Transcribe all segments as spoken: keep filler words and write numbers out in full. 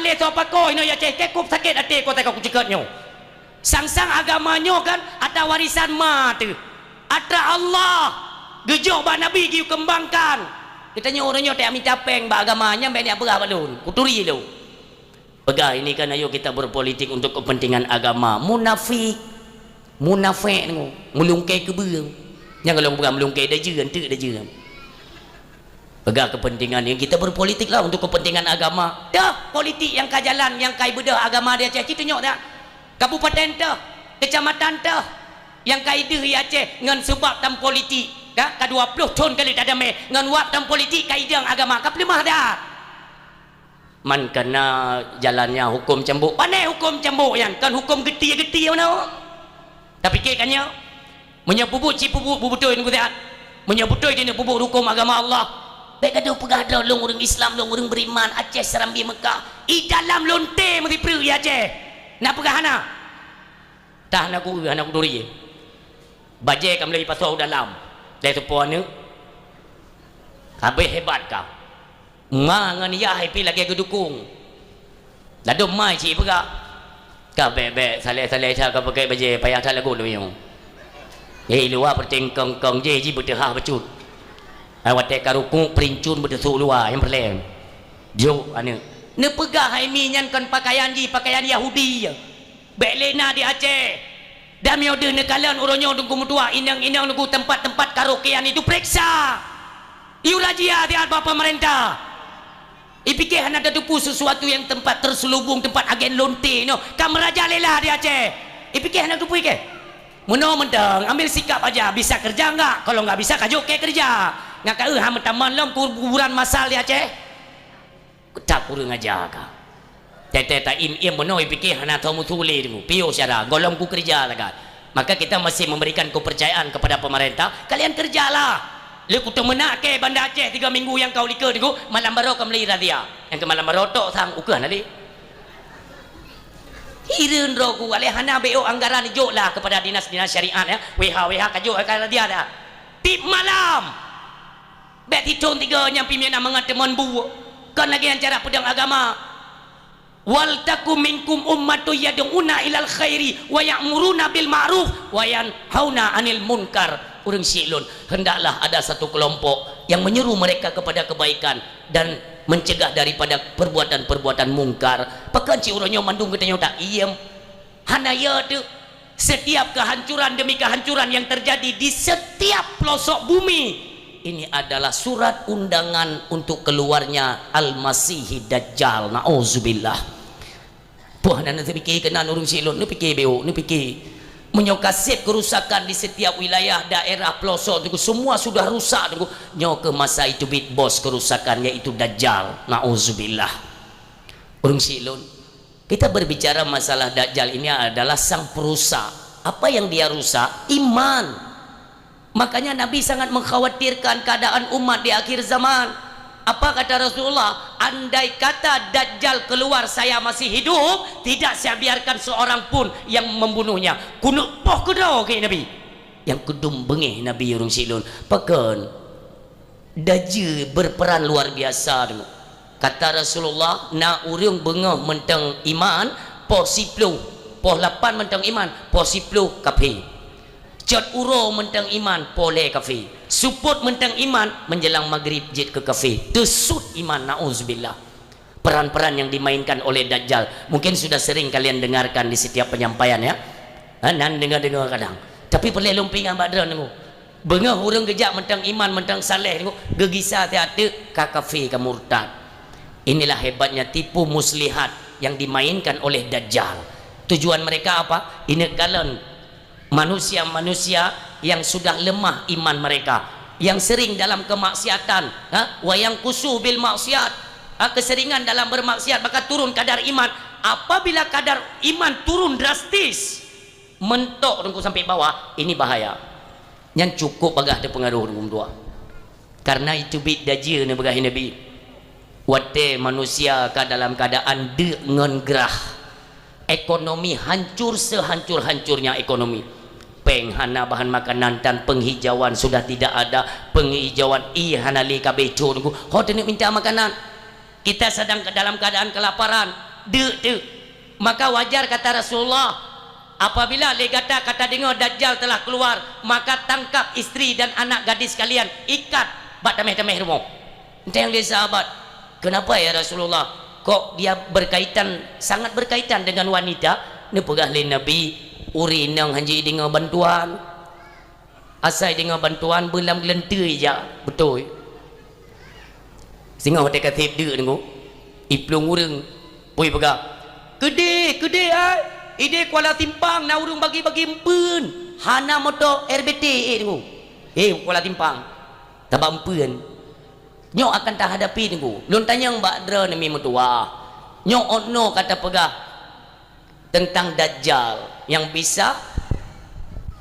Lé soe pakoe inoe ya Aceh, keukup sakét até kota ka kuceukeut nyoe. Sang-sang agama nyoe kan atra warisan ma teuh. Atra Allah geujok bak Nabi geuyue keumbangkan. Geutanyoe ureuëng nyoe tajak mita péng bak agama, nyan bék neujak peugah bak lôn. Kuturi lôn. Peugah ini kan, ayo kita berpolitik untuk kepentingan agama. Munafik. Munafék nyoe. Meulungkée keubeue. Nyang lôn peugah meulungkée dajeueng, teuk dajeueng. Peugah kepentingan yang kita berpolitik lah untuk kepentingan agama. Dah politik nyang ka jalan, nyang ka ibeudôh agama di Aceh, ci tunyok dah. Kabupaten teuh, kecamatan teuh, nyang ka ideuh di Aceh ngon seubab tam politik. Dah, ka dua ploh thon kali tadamé ngon wab tam politik ka idong agama, ka peuleumah dah. Man kana jalannya hukum cambuk. Pané hukum cambuk nyan, kon hukum geutie-geutie meunoe. Tapike ka nyoe, meunyoe peubuet cit peubuet beubeutôi nunggu siat. Meunyoe beutôi di neuk peubuet hukum agama Allah, bék gadoh peugah droe lôn ureuëng Islam, lôn ureuëng beriman, Aceh Serambi Mekah. I dalam lonte meusipreuk i Aceh. Nak peugah hana? Tah hana ku, hana kuturi. Bajée ka meulai pasoe u dalam. Lé seupôt aneuëk. Habéh hebat ka. Ma ngon yah pih lagée geudukong. Ladôm ma cit peugah. Ka bék-bék, saleh-saleh that ka pakai bajée, payah that lagu lom nyoe. Di luwa peuting kong-kong jih, jih beuteuhah bacut. Ai watée ka rukuk, peurincut beuteusu luwa, nyang peureulée. Jok aneuëk. Neupeugah hai mi nyan kon pakaian jih, pakaian Yahudi. Bék lé na di Aceh. Dan meunyoe deuh neukalon uroe nyoe Teungku meutuah, inong-inong Teungku, tempat-tempat karaokean itu peuriksa. Yue razia siat bak pemerintah. Ipike hana tateupeue sesuatu nyang tempat terselubung, tempat agen lonte nyoe. Ka meurajalela di Aceh. Ipike hana tateupeue keh. Meunoe mantong, ambil sikap aja, bisa kerja enggak? Kalau enggak bisa, kajok keh kerja. Nggak ka eu ha meutamong lom kuburan masal di Aceh. That kureueng aja ka. Teuh-teuh ta-im-im meunoe pike hana tho meusu lé Teungku. Piôh syara, gohlom ku keureuja sagai. Maka kita masih memberikan kepercayaan kepada pemerintah, kalian kerjalah. Lé kuteumeunak keh Banda Aceh tiga minggu nyang ka u likot Teungku, malam baroe ka meulai razia. Nyang keu malam baroe tok sang ukeue hana lé. Hireuen droe ku, alé hana B O anggaran, joklah kepada dinas-dinas syariat ya. W H W H kajok ka razia dah. Tiep malam. Bék titong tiga nyang pih miet na mangat teumon bu. Kon lagée nyan cara peudong agama. "Wal takum minkum ummatun yad'una ilal khairi wa ya'muruna bil ma'ruf wa yanhauna 'anil munkar." Ureuëng syik lôn, hendaklah ada satu kelompok yang menyeru mereka kepada kebaikan dan mencegah daripada perbuatan-perbuatan mungkar. Pakon cit uroe nyoe mandum geutanyoe ta-iem? Hana ya teuh. Setiap kehancuran demi kehancuran yang terjadi di setiap pelosok bumi, ini adalah surat undangan untuk keluarnya Al-Masihid Dajjal. Nauzubillah. Puh, hana neupike keunan ureuëng syik lôn, neupike beuk, neupike. Meunyoe ka seb kerusakan di setiap wilayah, daerah, pelosok Teungku, semua sudah rusak Teungku, nyoe keuh masa itu bit bos kerusakan, yaitu Dajjal. Nauzubillah. Ureuëng syik lôn, kita berbicara masalah Dajjal ini adalah sang perusak. Apa yang dia rusak? Iman. Makanya Nabi sangat mengkhawatirkan keadaan umat di akhir zaman. Apa kata Rasulullah? "Andai kata Dajjal keluar, saya masih hidup, tidak saya biarkan seorang pun yang membunuhnya." Keuneuk poh keudroe keu Nabi. Nyang keudum beungéh Nabi ureuëng syik lôn. Pakon? Dajjal berperan luar biasa Teungku. Kata Rasulullah, na ureuëng beungoh mantong iman, poh siploh, poh lapan mantong iman, poh siploh kafé. Cot uroe mantong iman, poh lhée kafé. Seupôt mantong iman, menjelang maghrib jeuet keu kafé. Teusut iman, nauzubillah. Peran-peran yang dimainkan oleh Dajjal mungkin sudah sering kalian dengarkan di setiap penyampaian, ya. Ha, nan deungoe-deungoe kadang. Tapi peureulée lôn peuingat bak droeneuh. Beungoh ureuëng geujak mantong iman, mantong saleh, geugisa siat teuk ka kafé, ka murtad. Inilah hebatnya tipu muslihat yang dimainkan oleh Dajjal. Tujuan mereka apa? Ineuk kalon manusia-manusia yang sudah lemah iman mereka, yang sering dalam kemaksiatan, ha? Wa yanqusu bil maksiat, ha? Keseringan dalam bermaksiat, maka turun kadar iman. Apabila kadar iman turun drastis, mentok Teungku sampai bawah, ini bahaya. Nyan cukup bagah teupeungaruh Teungku meutuah. Karena itu bit dajjal neupeugah Nabi. Watée manusia ka dalam keadaan deuk ngon grah, ekonomi hancur sehancur-hancurnya ekonomi. Péng hana, bahan makanan dan penghijauan sudah tidak ada. Penghijauan ie hana lé, ka bécok Teungku. Ho teuneuk minta makanan. Kita sedang ke dalam keadaan kelaparan. Deuk teuk. Maka wajar kata Rasulullah, apabila lé gata ka tadeungoe Dajjal telah keluar, maka tangkap istri dan anak gadis kalian, ikat bak tameh-tameh rumoh. Tanyong lé sahabat, "Kenapa ya Rasulullah? Kok dia berkaitan, sangat berkaitan dengan wanita?" Neupeugah lé Nabi, "Ureuëng inong hanjeuet deungoe bantuan." Asai deungoe bantuan beulam geulanteue ija, beutôi. Singoh watée ka seb deuk Teungku, iplueng ureuëng, pui peugah, "Keudeh, keudeh ai! Ideh Kuala Simpang na ureuëng bagi-bagi empeuen, hana moto R B T eh Teungku. Eh Kuala Simpang, taba empeuen." Nyoe akan tahadapi Teungku. Lôn tanyong bak droeneuh mi meutuwah. Nyoe ono ka tapeugah teuntang Dajjal nyang bisa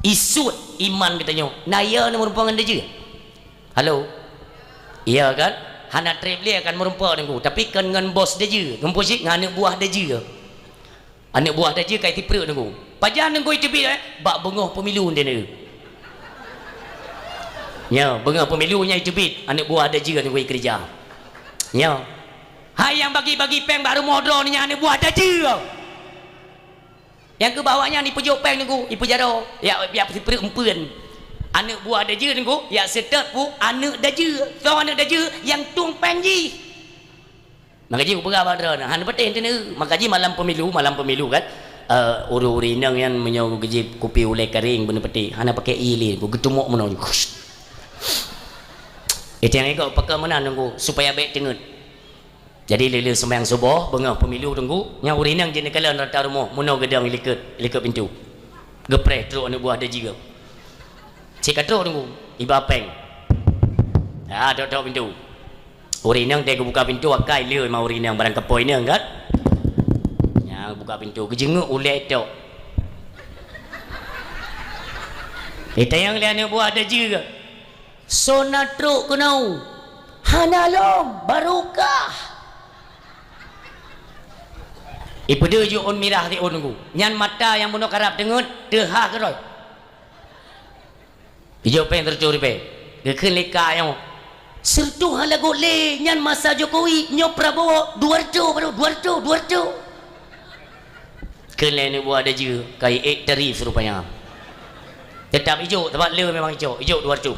isuet iman geutanyoe. Na iya neu meurumpok ngon Dajjal? Halo? Iya kan? Hana treb lé akan meurumpok Teungku, tapi kon ngon bos Dajjal, ngon bos cit ngon aneuk buah Dajjal. Aneuk buah Dajjal ka iteuprek Teungku. Pajan Teungku iteubiet eh? Bak beungoh pemilu nyan. Nyo, beungoh pemilu nyan iteubiet aneuk buah Dajjal Teungku ikeurija. Nyo. Hai nyang bagi-bagi péng bak rumoh droeneuh nyan aneuk buah Dajjal. Nyang keu bak awaknyan ipeujok péng Teungku, ipeujaroe, yak, yak sipeureuek empeuen. Aneuk buah Dajjal Teungku, yak seutôt pu aneuk Dajjal. Soe aneuk Dajjal? Nyang tueng péng jih. Maka jih kupeugah bak droeneuh, hana patéh teuneuk. Maka jih malam pemilu, malam pemilu kan, eh, ureuëng-ureuëng inong nyan meunyoe geujép kupi ulée karéng beuneupatéh, hana pakai ie lé, geutumok meunoe. Itang ikot pakon meunan Teungku, supaya bék teungeut. Jadi lé-lé seumayang suboh, beungoh pemilu Teungku, nyang ureuëng inong jeuet neukalon rata rumoh, meunoe geudong ilikot, ilikot pintoe. Geupreh trok aneuk buah Dajjal. Cit ka trok Teungku, iba péng. Ha, tok-tok pintoe. Ureuëng inong deh geubuka pintoe, akai lé ma ureuëng inong barang kapoe inong kan. Nyang buka pintoe, geujeungeuk ulée tok. Itanyong lé aneuk buah Dajjal. Soe na trok keunoe? Hana lom, barokah. Ipeudeuh jih ôn mirah di ôn Teungku. Nyan mata nyang bunoe karab teungeut, teuhah keudroe. Ijok péng sireutoh ribée. Geukheun lé kak nyoe, "Sireutoh hana lagot lé, nyan masa Jokowi, nyoe Prabowo, dua reutôh baru, dua reutôh, dua reutôh." Kheun lé aneuk buah Dajjal, ka iék tarif rupanya. Teutap ijok, sabab le memang ijok, ijok dua reutôh.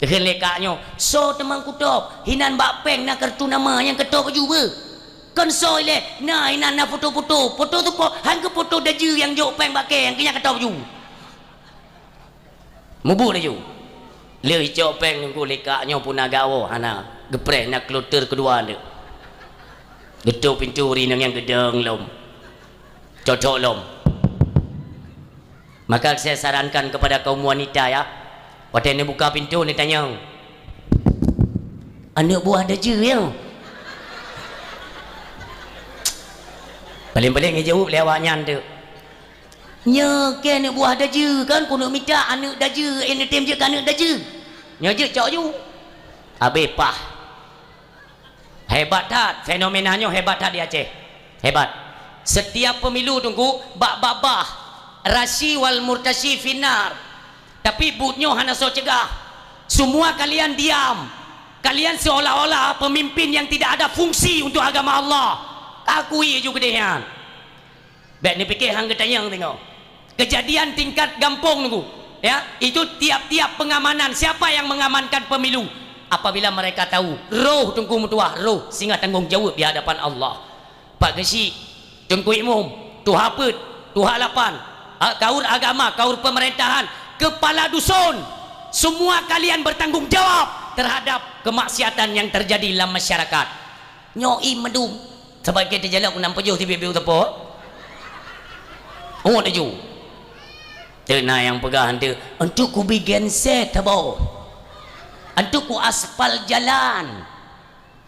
Kheun lé kak nyoe, "Soe teuma kutôb, hinan bak péng na kartu nama nyang katôb baju beuh? Kon soe ilée, na hinan na foto-foto, foto tu po, han keu foto Dajjal nyang jok péng bak kée, nyang keu nyan katôb baju." Mubuet laju. Le icok péng Teungku lé kak nyoe puna gawoe hana. Geupreh na kloter keudua nyoe. Geutôp pintoe ureuëng inong nyan geudong lom. Cocok lom. Maka saya sarankan kepada kaum wanita ya, watée neubuka pintoe neutanyong, "Aneuk buah Dajjal ya?" Paléng-paléng geujaweueb lé awaknyan tu. "Nyoe kée aneuk buah Dajjal kan, keuneuk mita aneuk Dajjal, eh, neutem jeuet keu aneuk Dajjal." Nyoe jeuet cok ju. Habéh pah. Hebat that, fenomena nyoe hebat that di Aceh. Hebat. Setiap pemilu Teungku, bak babah, rasyi wal murtasyi finnar. Tapi buet nyoe hana soe cegah. Semua kalian diam. Kalian seolah-olah pemimpin yang tidak ada fungsi untuk agama Allah. Akui ju keudeh nyan. Bék neupiké han geutanyong singoh. Kejadian tingkat gampông Teungku, ya, itu tiap-tiap pengamanan, siapa yang mengamankan pemilu? Apabila mereka tahu, roh Teungku meutuah, roh singoh tanggong jaweueb di hadapan Allah. Pak Geuchik, Teungku Imum, Tuha Peuet, Tuha Lapan, a, kaur agama, kaur pemerintahan, kepala dusun, semua kalian bertanggung jawab terhadap kemaksiatan yang terjadi dalam masyarakat. Nyoe ie meudum. Sabab keu teujalok keunan pajoh sibeuet-beuet teupot. Oh, laju. Teuna nyang peugah hantu, "Untuk kubi genset haba. Untuk ku aspal jalan."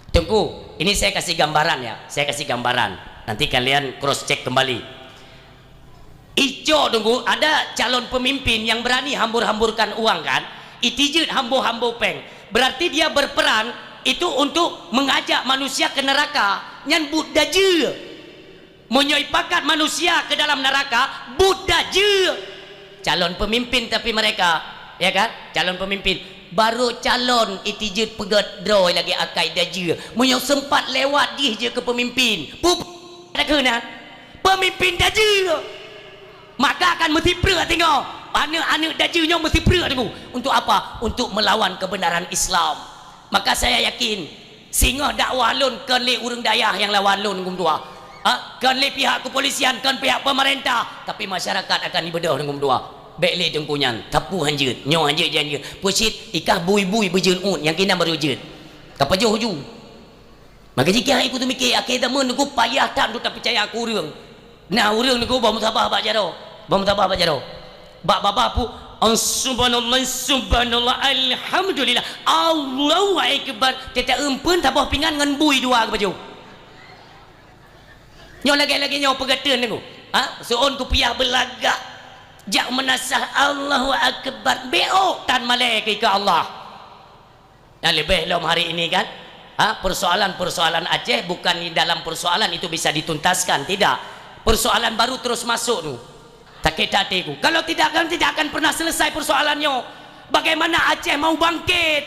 Teungku, ini saya kasih gambaran ya. Saya kasih gambaran. Nanti kalian cross check kembali. Icok Teungku, ada calon pemimpin yang berani hambur-hamburkan uang kan? Itijeuet hambo-hambo péng. Berarti dia berperan itu untuk mengajak manusia ke neraka. Nyan buet Dajjal. Meunyoe ipakat manusia ke dalam neraka, buet Dajjal. Calon pemimpin tapi mereka, ya kan? Calon pemimpin. Baru calon itijeuet peugét droe lagée akai Dajjal. Meunyoe sempat lewat jih jeuet keu pemimpin. Pup- Ada Keunan, peumimpin dajeu. Maka kan meusipreuk singoh. Aneuk-aneuk dajeu nyoe meusipreuk teungku. Untuk apa? Untuk melawan kebenaran Islam. Maka saya yakin, singoh dakwah lôn kon lé ureuëng dayah nyang lawan lôn teungku meutuah. Ha? Kon lé pihak kepolisian, kon pihak pemerintah, tapi masyarakat akan ibeudôh teungku meutuah. Bék lé teungku nyan, tapu hanjeuet, nyoe hanjeuet, jih hanjeuet. Peucit, ikah bui-bui beujeuet uet, nyang kinan baru jeuet. Tapajoh ju. Maka jih keuhai kuteumike, akhé zaman nyoe payah that untuk tapeucaya keu ureuëng. Na ureuëng nyoe bak meusaboh bak jaroe, bak meusaboh bak jaroe. Bak babah pu, "Oh, subhanallah, subhanallah, alhamdulillah, Allahu akbar." Teuta eumpeuen saboh pingan ngon bui dua geupajoh. Nyoe lagée-lagée nyoe peugah teun nyoe. Ha? Seuôn kupiah beulagak. Jak meunasah Allahu akbar. Bék tan malée keu Allah. Nah, leubeh lom hari ini kan, ha, persoalan-persoalan Aceh bukan di dalam persoalan itu bisa dituntaskan, tidak. Persoalan baru terus masuk tu. Sakét até ku. Kalau tidak kan tidak akan pernah selesai persoalan nyoe. Bagaimana Aceh mau bangkit?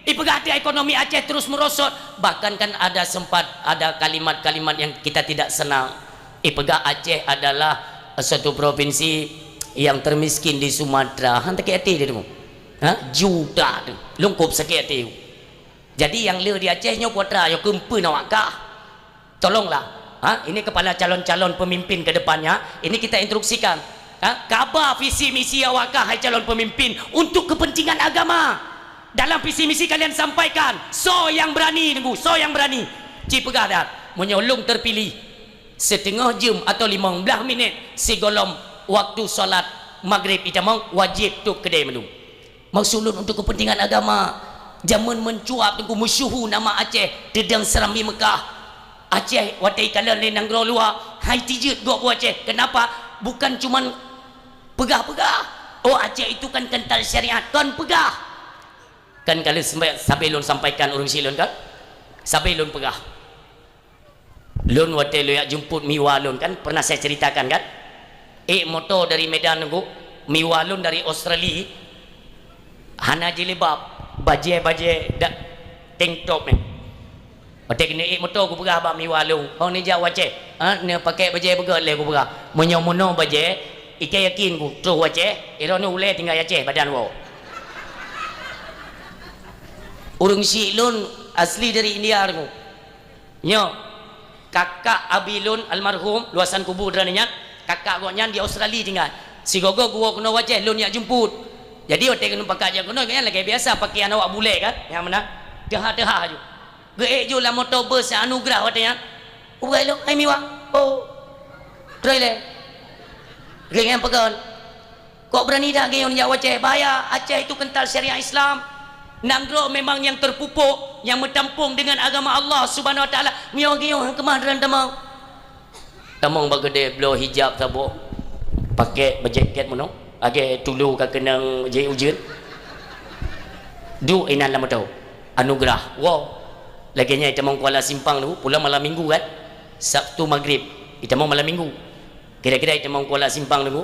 Ipeugah ti ekonomi Aceh terus merosot. Bahkan kan ada sempat ada kalimat-kalimat yang kita tidak senang. Ipeugah Aceh adalah suatu provinsi yang termiskin di Sumatera. Han sakét até dia tu. Ha? Juta tu. Lungkup sakét até. Jadi nyang le di Aceh nyoe putra nyoe keumpeu awak kah. Tolonglah. Ha? Ini kepada calon-calon pemimpin ke depannya, ini kita instruksikan. Ha? Kaba visi misi awak kah hai calon pemimpin untuk kepentingan agama. Dalam visi misi kalian sampaikan, so yang berani nunggu, so yang berani. Ci peugah dah, meunyoe lôn terpilih, setengah jam atau lima belas minit sigohlom waktu salat maghrib itamong wajib tôp keudè mandum. Maksud lôn untuk kepentingan agama. Jameun meuncuap teungku meusyuhu nama Aceh teudong Serambi Meukah. Aceh watée ikalon lé nanggroe luwa, hai tijeuet gob u Aceh. Kenapa? Bukan cuman peugah-peugah. Oh, Aceh itu kan kental syariat. Kon peugah. Kan kali sabe lôn sampaikan ureuëng si lôn kan? Sabe lôn peugah. Lôn watée lôn jak jemput miwa lôn kan, pernah saya ceritakan kan? Ék moto dari Medan nunggu, miwa lôn dari Australia, hana jilbab, bajée-bajée dak tank top ni. Watée keuneuk ék moto kupeugah bak miwa lôn, "Hong neujak u Aceh, ha, neupaké bajée beugét lé," kupeugah. "Meunyoe meunoe bajée, ikei yakin ku troh u Aceh, droeneuh ulée tinggai Aceh badan woe." Ureuëng syiek lôn asli dari India nunggu. Nyoe, kakak abi lôn almarhum, luasan kubu droeneuh nyan, kakak gobnyan di Australia tinggai. Sigoe-goe geuwoe keunoe u Aceh, lôn jak jemput. Jadi watée keunoe pakat jak keunoe, gobnyan lagée biasa pakaian awak bulek kan, nyang meunan. Teuha-teuha ju. Geuék ju lam moto bus nyang anugerah watée nyan. Uroe lôn, "Hai miwa." "Oh." Troh ilée. Gobnyan peugah. Kok berani dak geuyon jak u Aceh? Bahaya, Aceh itu kental syariat Islam. Nanggroe memang yang terpupuk, yang meutampong dengan agama Allah Subhanahu Wa Taala. Miyueb geuyon keumah droen tamong. Tamong bak keudè bloe hijab saboh. Paké bajée kèt meunoe. Lagée tulu ka keunong jih ujeuen. Duek inan lam moto. Anugerah. Wow. Lagée nyan itamong Kuala Simpang tu, pulang malam minggu kan. Sabtu maghrib. Itamong malam minggu. Kira-kira itamong Kuala Simpang tu,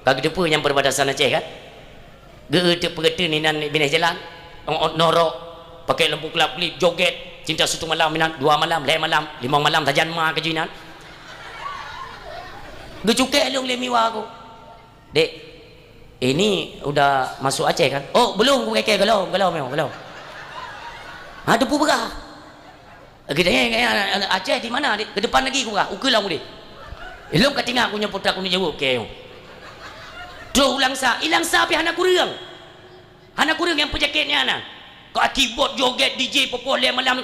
ka geuteupeue nyang perbatasan Aceh kan? Geu-, teupeue teuh inan binéh jalan, ôt-ôt norok, pakai lampu kelap-kelip, joget, cinta satu malam inan, dua malam, lhèe malam, limong malam sajan ma keujeuh inan. Geucukèe lôn lé miwa ku. "Dek, ini udah masuk Aceh kan?" "Oh, belum," ku kèe, "belum, belum, belum." Ha, teupeue peugah. Geutanyong, "Aceh di mana, Dek?" "Ke depan lagi," kupeugah, "ukeue lom udeh." Ilôn ka tinggai ku nyoe putra ku neujaweueb kèe. Troh u Langsa, i Langsa pih hana kureueng. Hana kureueng nyang peujakét nyan na. Keu akibat joget D J poh-poh lhèe malam.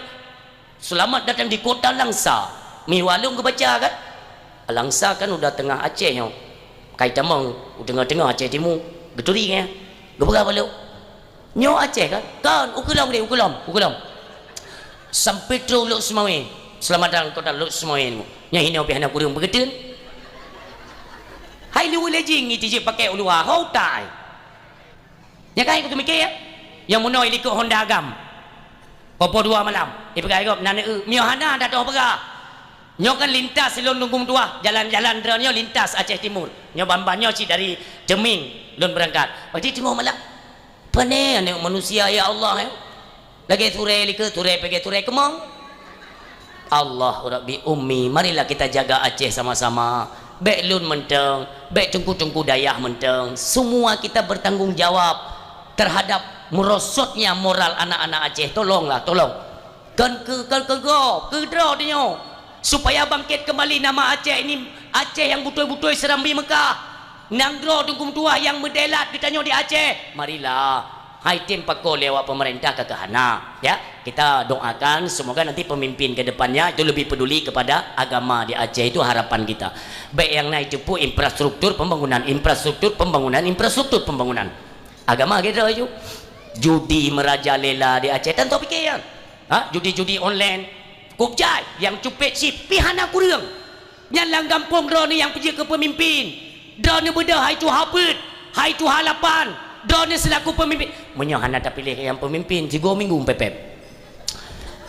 Selamat datang di kota Langsa. Miwa lôn geubaca kan? Langsa kan udah tengah Aceh nyoe. Ka itamong u teungoh-teungoh Aceh Timu. Geuturi nyan. Geupeugah bak lôn. Nyoe Aceh kan? Kan, ukeue lom deh, ukeue lom, ukeue lom. Sampai troh Lhokseumawe. Selamat datang kota Lhokseumawe nyoe. Nyan hinoe pih hana kureueng peugeuteuet. Hai lu lejing ngi tijeuet pakai u luwa, ho utai. Nyan kan ku teumiké ya. Nyang meunoe likot Honda agam. Poh-poh dua malam. Ipeugah gob nan eu, miyueb hana dak toh peugah. Nyoe kan lintas lôn Teungku meutuah, jalan-jalan droeneuh nyoe lintas Aceh Timur. Nyoe ban-ban nyoe cit dari Teumieng lôn beurangkat. Berarti teungoh malam. Pane aneuk manusia, ya Allah, ya. Lagèe surée likot, surée pegée surée keumong. Allahu Rabbi Ummi, marilah kita jaga Aceh sama-sama. Bèk lôn mantong, bèk teungku-teungku dayah mantong. Semua kita bertanggung jawab terhadap merosotnya moral anak-anak Aceh. Tolonglah, tolong. Kon keu, kon keu gob, keu droe tanyoe. Supaya bangkit kembali nama Aceh ini, Aceh yang beutôi-beutôi Serambi Mekah. Nanggroe Teungku meutuah nyang meudelat geutanyoe di Aceh. Marilah, hai tem pakon lé awak pemerintah ka keuhana. Ya, kita doakan semoga nanti pemimpin ke depannya itu lebih peduli kepada agama di Aceh, itu harapan kita. Bèk nyang na itu pun infrastruktur pembangunan, infrastruktur pembangunan, infrastruktur pembangunan. Agama kita itu. Judi merajalela di Aceh, tan tau pikir kan? Ha? Judi-judi online. Kok jai nyang cupet chip pih hana kureueng. Nyan lam gampông droeneuh nyang peujeuet keu peumimpin. Droeneuh beudôh hai tuha peuet, hai tuha lapan. Droeneuh seulaku peumimpin. Meunyoe hana tapiléh nyang peumimpin, sigoe minggu meupepet.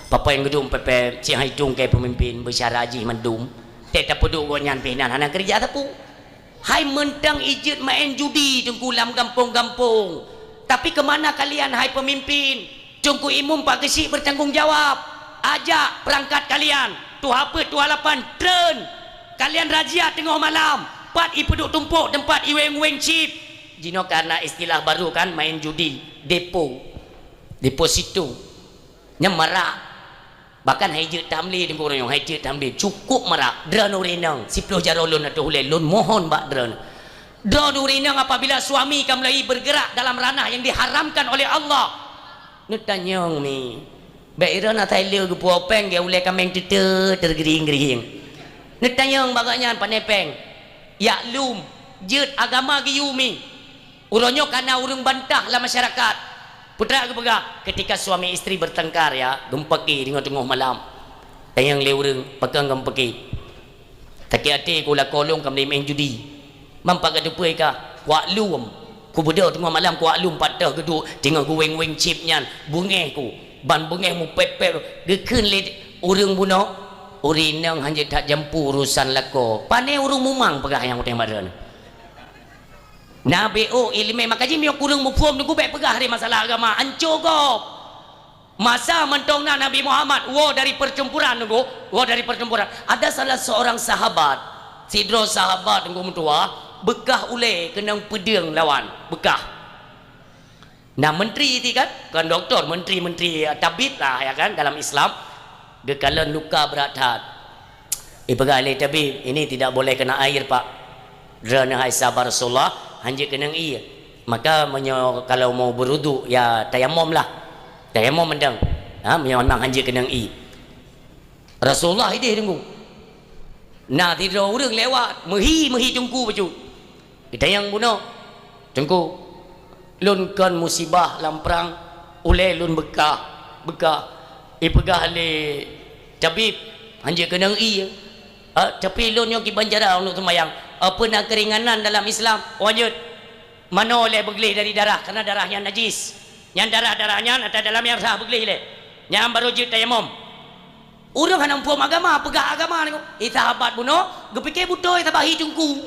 Papa nyang geuduek meupepet, cit hai tueng keu peumimpin, beusyara jih mandum. Tét tapeuduek gobnyan pih nan hana keureuja sapeue. Hai mantong ijeuet maén judi Teungku lam gampông-gampông. Tapi keu mana kalian hai peumimpin? Teungku Imum Pak Geuchik bertanggung jawab. Ajak peurangkat kalian, tuha peuet, tuha lapan, treun. Kalian razia teungoh malam, pat ipeuduek tumpôk teumpat iweng-weng chip. Jinoe karena istilah baru kan, main judi, depo, deposito. Nyan marak. Bahkan hai jeuet tam lé Teungku uroe nyoe, hai jeuet tam lé, cukup marak. Droeneuh ureueng inong, siploh jaroe lôn ateueh ulèe, lôn mohon bak droeneuh. Droeneuh ureueng inong apabila suami ka mulai bergerak dalam ranah yang diharamkan oleh Allah, neutanyong mi. Bèk droeneuh asai lé geupuwoe péng, geuh ulèe kaméng teuteut teugeuring-geuring. Neutanyong bak gobnyan pane péng. Jak lom, jeuet agama geuyue mi. Uroe nyoe ka na ureueng bantah lam masyarakat. Peue teuma geupeugah, ketika suami istri bertengkar, ya, geumeupaké deungon teungoh malam. Tanyong lé ureueng, pakon geumeupaké. Sakét até ku lakoe lôn ka meulimeun judi. Mam pat ka teupeue ka, kuak lom. Kubeudôh teungoh malam kuak lom pat teuh geuduek, teungoh geuweng-weng chip nyan, beungéh ku. Ban beungéh meupép-pép, geukheun lé ureueng bunoe, ureueng inong hana jeuet that jampu urusan lakoe. Pane ureueng mumang peugah nyang utang bak droeneuh. Na B O ileumèe, maka jih meunyoe kureueng muphom Teungku, bèk peugah lé masalah agama, anco gob. Masa mantong na Nabi Muhammad woe dari percampuran Teungku, woe dari percampuran. Ada salah seorang sahabat, sidroe sahabat Teungku meutuah, beukah ulèe keunong peudeueng lawan, beukah. Na menteri ti kan, kon doktor, menteri-menteri, eh, tabib lah, ya kan, dalam Islam. Geukalon luka brat that. Ipeugah lé tabib, "Ini tidak boleh kena air, Pak. Droeneuh hai sahabat Rasulullah, hana jeuet keunong ié. Maka meunyoe kalau mau berwudu, ya tayamum lah. Tayamum mantong. Ha, meunyoe memang hana jeuet keunong ié." Rasulullah idéh Teungku. Na sidroe ureueng lewat, meuhi-meuhi Teungku bacut. Geutanyong bunoe, "Teungku, lôn kon musibah lam prang, ulèe lôn beukah, beukah." Ipeugah lé tabib, "Hana jeuet keunong ié. Ah, tapi lôn nyoe kiban cara lôn seumayang. Apeue na keuringanan dalam Islam?" "Oh, jeuet. Manoe lé beugleh dari darah, karena darah nyan najis. Nyan darah-darah nyan ata dalam nyang sah beugleh lé. Nyan barô jeuet tayamum." Ureueng hana muphom agama, peugah agama nyoe. Ié sahabat bunoe, geupike beutôi sabahi Teungku.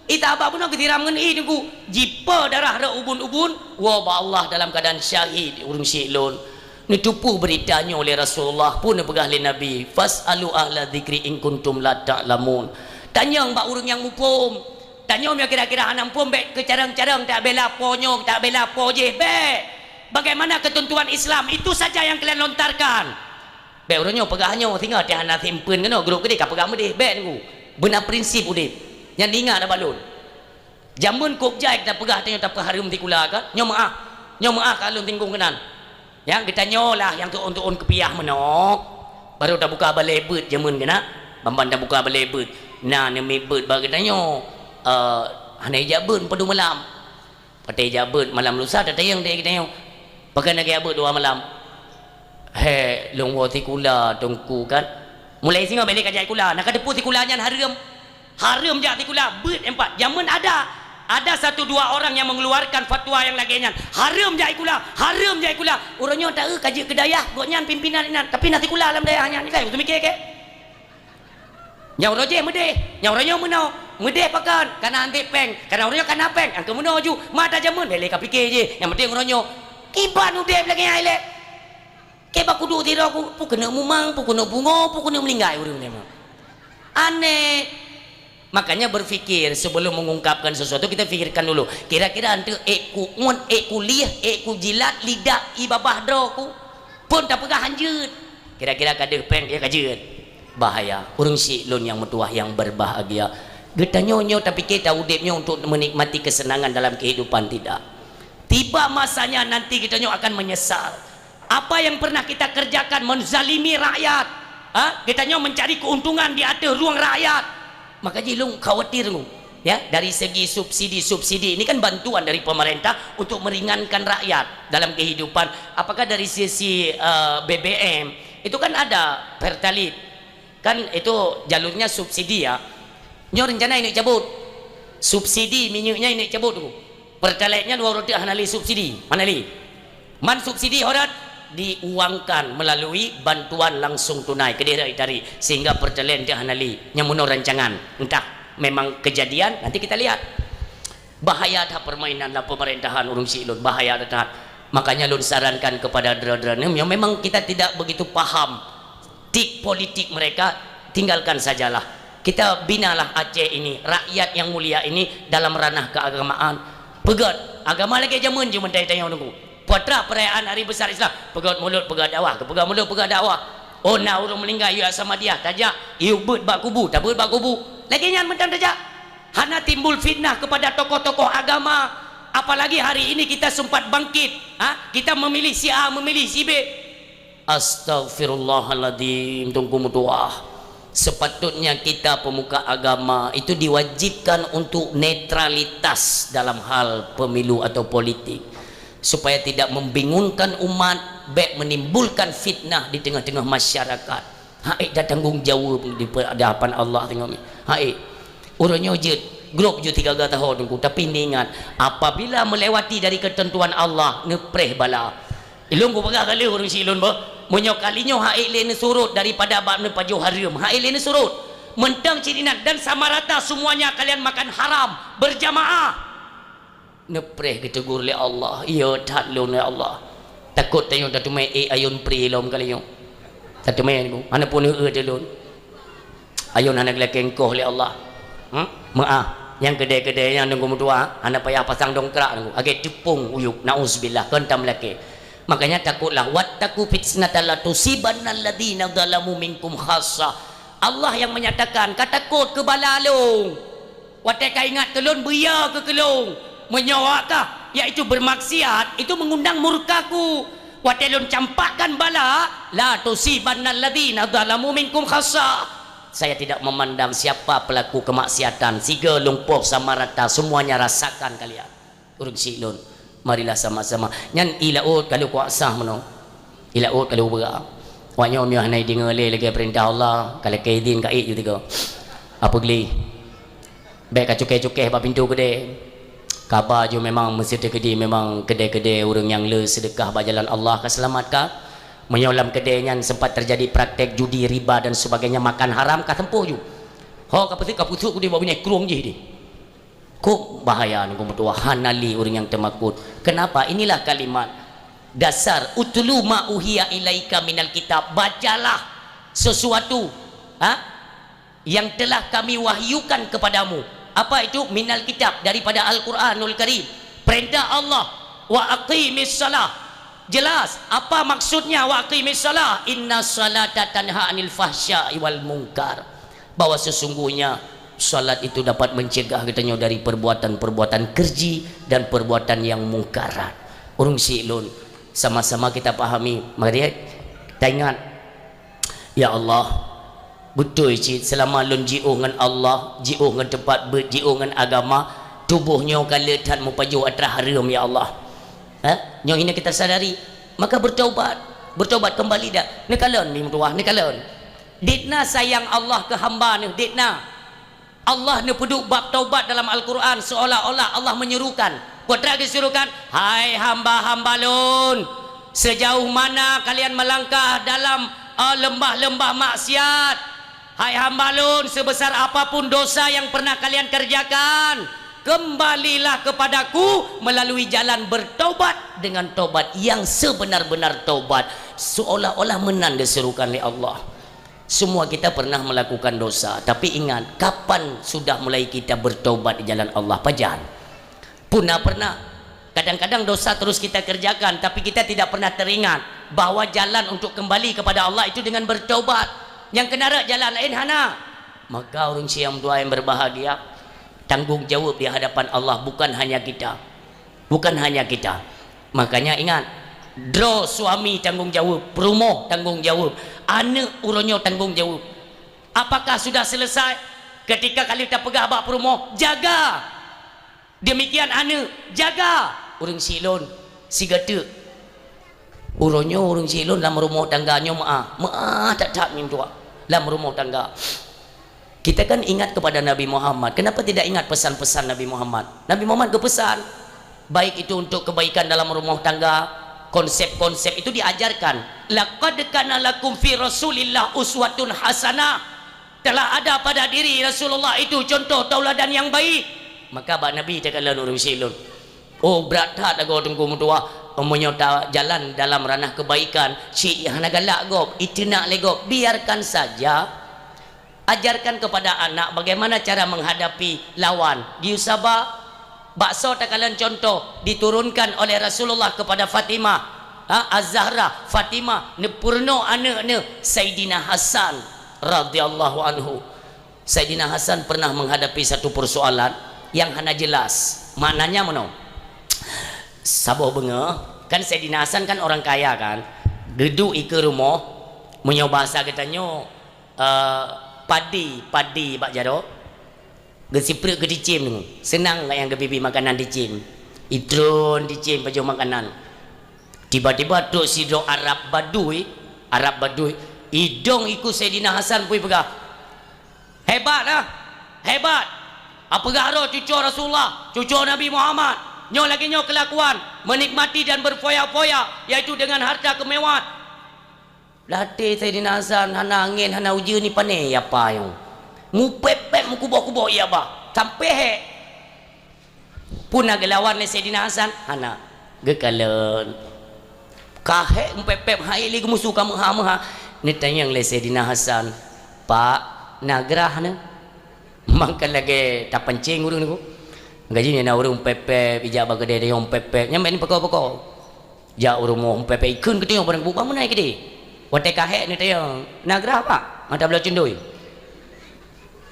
Ié sahabat bunoe geusiram ngon ié Teungku. Jipe darah rot ubun-ubun, woe bak Allah dalam keuadaan syahid ureueng syik lôn. Neuteupeue beurita nyoe lé Rasulullah, peue neupeugah lé Nabi, "Fas'alu ahla dzikri in kuntum la ta'lamun." Tanyong bak ureueng nyang muphom. Tanyoe meunyoe kira-kira hana muphom, bèk keucarông-carông tabela po nyoe, tabela po jéh, bèk. Bagaimana ketentuan Islam, itu saja yang kalian lontarkan. Bèk uroe nyoe peugah nyoe, singoh teuh hana simpeuen keunoe, grup keudeh ka peugah meudeh, bèk Teungku. Beuna prinsip udeb. Nyan ingat bak lôn. Jameun kôb jai tapeugah tanyoe tapeuhareuem sikula kan? Nyoe meu'ah. Nyoe meu'ah ka lôn singgung keunan. Nyang geutanyoe lah nyang tu'on-tu'on keupiah meunoe. Barô tabuka balèe beuet jameun keunan. Ban-ban tabuka balèe beuet. Na neumiet beuet bak geutanyoe, eh, hana ijak beuet padum malam. Watèe jak beuet malam lusa, tatanyong lé geutanyoe, "Pakon na geujak beuet dua malam?" "Hék, lôn woe sikula Teungku kan." "Mulai singoh bèk lé kajak sikula, na kateupeue sikula nyan hareuem. Hareuem jak sikula, beuet nyan pat." Jameun ada, ada satu dua orang yang mengeluarkan fatwa yang lagèe nyan. "Hareuem jak sikula, hareuem jak sikula." Uroe nyoe taeu ka jeuet keu dayah, gobnyan pimpinan inan, tapi na sikula lam dayah nyan, ka teumiké kèe? Nyang uroe jéh meudeh, nyang uroe nyoe meunoe. Meudeh pakon? Kana anté péng, kana uroe nyoe kana péng. Nyang keu meunoe ju, mata jameun, bèk lé ka pike jih. Nyang penting uroe nyoe, kiban udeb lagèe nyan ilèe. Keu bak kuduek sidroe ku, peu keuneuk mumang, peu keuneuk pungo, peu keuneuk meuninggai ureuëng nyan. Aneh. Makanya berpikir sebelum mengungkapkan sesuatu, kita pikirkan dulu. Kira-kira anteuk ék ku ngon, ék ku lieh, ék ku jilat, lidah, ié babah droe ku. Phon tapeugah hanjeuet. Kira-kira ka deuh péng, ya ka jeuet. Bahaya. Ureuëng syiek lôn nyang meutuwah nyang berbahagia. Geutanyoe nyoe tapike taudeb nyoe untuk menikmati kesenangan dalam kehidupan, tidak. Tiba masanya nanti geutanyoe akan menyesal. Apa yang pernah kita kerjakan menzalimi rakyat? Ha? Geutanyoe mencari keuntungan di ateueh rueng rakyat. Maka jih lôn khawatir nyoe. Ya, dari segi subsidi-subsidi, ini kan bantuan dari pemerintah untuk meringankan rakyat dalam kehidupan. Apakah dari sisi, eh, B B M, itu kan ada Pertalite. Kan itu jalurnya subsidi, ya. Nyoe rencana ini cabut. Subsidi minyeuknya ini cabut tu. Pertalite nyan dua roti hana lé subsidi, hana lé. Man subsidi horat diuangkan melalui bantuan langsung tunai keudéh rot tari, sehingga Pertalite hana lé. Nyang meunoe rancangan, entah memang kejadian, nanti kita lihat. Bahaya that permainan lam pemerintahan ureuëng syiek lôn, bahaya that. Makanya lôn sarankan kepada droe-droe nyoe, memang kita tidak begitu paham tik politik mereka, tinggalkan sajalah. Kita binalah Aceh ini, rakyat yang mulia ini dalam ranah keagamaan. Peugét, agama lagée jameun jih meuntang tanyoe nunggu. Putra perayaan hari besar Islam, peugét mulod, peugét dakwah, peugét mulod, peugét dakwah. Oh, na ureuëng meuninggai, yue Samadiyah, tajak, yue beuet bak kubu, tabeuet bak kubu. Lagée nyan mantong tajak. Hana timbul fitnah kepada tokoh-tokoh agama. Apalagi hari ini kita sempat bangkit, ha? Kita memilih si A, memilih si B. Astaghfirullahaladzim, Teungku meutuwah. Sepatutnya kita pemuka agama itu diwajibkan untuk netralitas dalam hal pemilu atau politik, supaya tidak membingungkan umat, bék menimbulkan fitnah di tengah-tengah masyarakat. Hai, dak tanggong jaweueb di hadapan Allah teungoh nyoe. Hai, ureuëng nyoe jeuet, grob jeuet tiga-tiga tahun Teungku, tapi neuingat, apabila melewati dari ketentuan Allah, neupreh bala. Ilôn kupeugah ka lheueh ureuëng syiek lôn beuh, meunyoe kali nyoe hai lé neusurot daripada bab neupajoh hareuem, hai lé neusurot. Mantong cit inan dan sama rata semuanya kalian makan haram berjamaah. Neupreh geutegur lé Allah, "Iya that lôn, ya Allah. Takot tanyoe tateumé ék ayôn pri lom kali nyoe. Tateumé Teungku, hana pun eu teu lôn. Ayôn hana geulakée engkoh lé Allah." Hmm? Meuah, nyang keudée-keudée nyan Teungku meutuwah, hana payah pasang dongkrak Teungku. Agée teupông uyueb, nauzubillah, kon tam lakée. Makanya takotlah, "Wattaqu fitnatan la tusibanna alladzina zalamu minkum khassah." Allah yang menyatakan, "Ka takot keu bala lôn." Watée ka ingat keu lôn, beuya keu keulôn. Meunyoe awak kah, yaitu bermaksiat, itu mengundang murka-Ku. Watée lôn campakkan bala, "La tusibanna alladzina zalamu minkum khassah." Saya tidak memandang siapa pelaku kemaksiatan, sigoe lumpoh sama rata, semuanya rasakan kalian. Ureuëng syiek lôn, marilah sama-sama. Nyan ié laôt ka lheueh kuasa meunoe. Ié laôt ka lheueh beurang. Awak nyoe meunyoe hana ideungoe lé lagée peurintah Allah, ka lakée idin ka ék ju tiga. Apa geulé? Bék ka cukée-cukée bak pintoe keudée. Kaba ju memang meusti teukeudi memang keudée-keudée ureuëng nyang le seudeukah bak jalan Allah ka seulamat ka. Meunyoe lam keudée nyan sempat terjadi praktek judi, riba dan sebagainya, makan haram, ka teumpoh ju. Ho ka peuseuek, ka peuseuek keudée bak binéh krueng jih deh. Kok bahaya Teungku meutuwah, hana lé ureuëng nyang teumakot. Kenapa? Inilah kalimat dasar, "Utlu ma uhiya ilaika minal kitab." Bacalah sesuatu, ha, yang telah Kami wahyukan kepadamu. Apa itu? Minal kitab, daripada Al-Quranul Karim. Perintah Allah, "Wa aqimis shalah." Jelas apa maksudnya, "Wa aqimis shalah, inna shalata tanha anil fahsya'i wal munkar." Bahwa sesungguhnya salat itu dapat mencegah geutanyoe dari perbuatan-perbuatan keureuji dan perbuatan yang mungkarat. Ureuëng syiek lôn, sama-sama kita pahami. Mari taingat, ya Allah, beutôi cit, seulama lôn jiôh ngon Allah, jiôh ngon teumpat beuet, jiôh ngon agama, tuboh nyoe ka le that meupajoh atra hareuem, ya Allah. Ha? Nyoe hina kita sadari, maka bertaubat, bertaubat kembali dah. Neukalon, mi meutuwah, neukalon. Dit na sayang Allah keu hamba Neuh, dit na. Allah neupeuduek bab taubat dalam Al-Quran, seolah-olah Allah menyuruhkan. Peue treuk geuseuruhkan, "Hai hamba-hamba Lôn, sejauh mana kalian melangkah dalam, eh, leumbah-leumbah maksiat? Hai hamba Lôn, sebesar apapun dosa yang pernah kalian kerjakan, kembalilah kepada-Ku melalui jalan bertaubat dengan taubat yang sebenar-benar taubat." Seolah-olah meunan diserukan lé Allah. Semua kita pernah melakukan dosa, tapi ingat, kapan sudah mulai kita bertobat di jalan Allah? Pajan? Puna pernah. Kadang-kadang dosa terus kita kerjakan, tapi kita tidak pernah teringat bahwa jalan untuk kembali kepada Allah itu dengan bertobat. Nyang keunarék jalan laén hana. Maka ureuëng siang dua yang berbahagia, tanggung jawab di hadapan Allah bukan hanya kita. Bukan hanya kita. Makanya ingat, droe suami tanggung jawab, peurumoh tanggung jawab, aneuëk uroe nyoe tanggung jawab. Apakah sudah selesai? Ketika kali tapeugah bak peurumoh, jaga. Demikian aneuëk, jaga. Ureuëng silon, sigateuk. Uroe nyoe ureuëng silon lam rumoh tangga nyoe meuah, meuah that-that nyoe tuha lam rumoh tangga. Kita kan ingat kepada Nabi Muhammad. Kenapa tidak ingat pesan-pesan Nabi Muhammad? Nabi Muhammad geupesan, baik itu untuk kebaikan dalam rumah tangga, konsep-konsep itu diajarkan. "Laqad kana lakum fi Rasulillah uswatun hasanah." Telah ada pada diri Rasulullah itu contoh tauladan yang baik. Maka bak Nabi takalon ureuëng silon. Oh, brat that lagoe teungku meutuah. Meunyoe ta jalan dalam ranah kebaikan, cit hana galak gob, iteunak lé gob, biarkan saja. Ajarkan kepada anak bagaimana cara menghadapi lawan. Geuyue saba, baksoe takalon contoh diturunkan oleh Rasulullah kepada Fatimah, ha, Az-Zahra, Fatimah, neupeurunoe aneuëk neuh, Saidina Hasan radhiyallahu anhu. Saidina Hasan pernah menghadapi satu persoalan yang hana jelas. Maknanya meunoe. Saboh beungoh, kan Saidina Hasan kan orang kaya kan. Geuduek ikeue rumoh, meunyoe bahasa geutanyoe, eh, padi, padi bak jaroe, geusipreuk geuticém deungoe. Seunang nyang geubi-bi makanan ticém. Itron ticém pajoh makanan. Tiba-tiba trok sidroe Arab Badui, Arab Badui, idong ikeue Saidina Hasan pui peugah, "Hebat ah! Hebat! Apeugah droe cucoe Rasulullah, cucoe Nabi Muhammad. Nyoe lagée nyoe keulakuan, menikmati dan berfoya-foya, yaitu dengan harta kemewahan." Latée Saidina Hasan hana angén, hana ujeuen, ni pané ya apa nyoe. Mupép-pép, meukuboh-kuboh ya bah. Sampai hék. Puna geulawan lé Saidina Hasan? Hana. Geukalon. Ka hék mupép-pép, hai lé geumusu ka meuha-meuha. Neutanyong lé Saidina Hasan, "Pak, na grah neuh?" Mangka lagée tapancéng ureuëng nyoe. Gaji na ureuëng mupép-pép, ijak bak keudè tanyong mupép-pép. Nyan bak ni peko-peko. Jak u rumoh mupép-pép ikheun geutanyoe barang buet bak meunan keudeh. Watée ka hék neutanyong, "Na grah, Pak?" Mata beulah cundoi.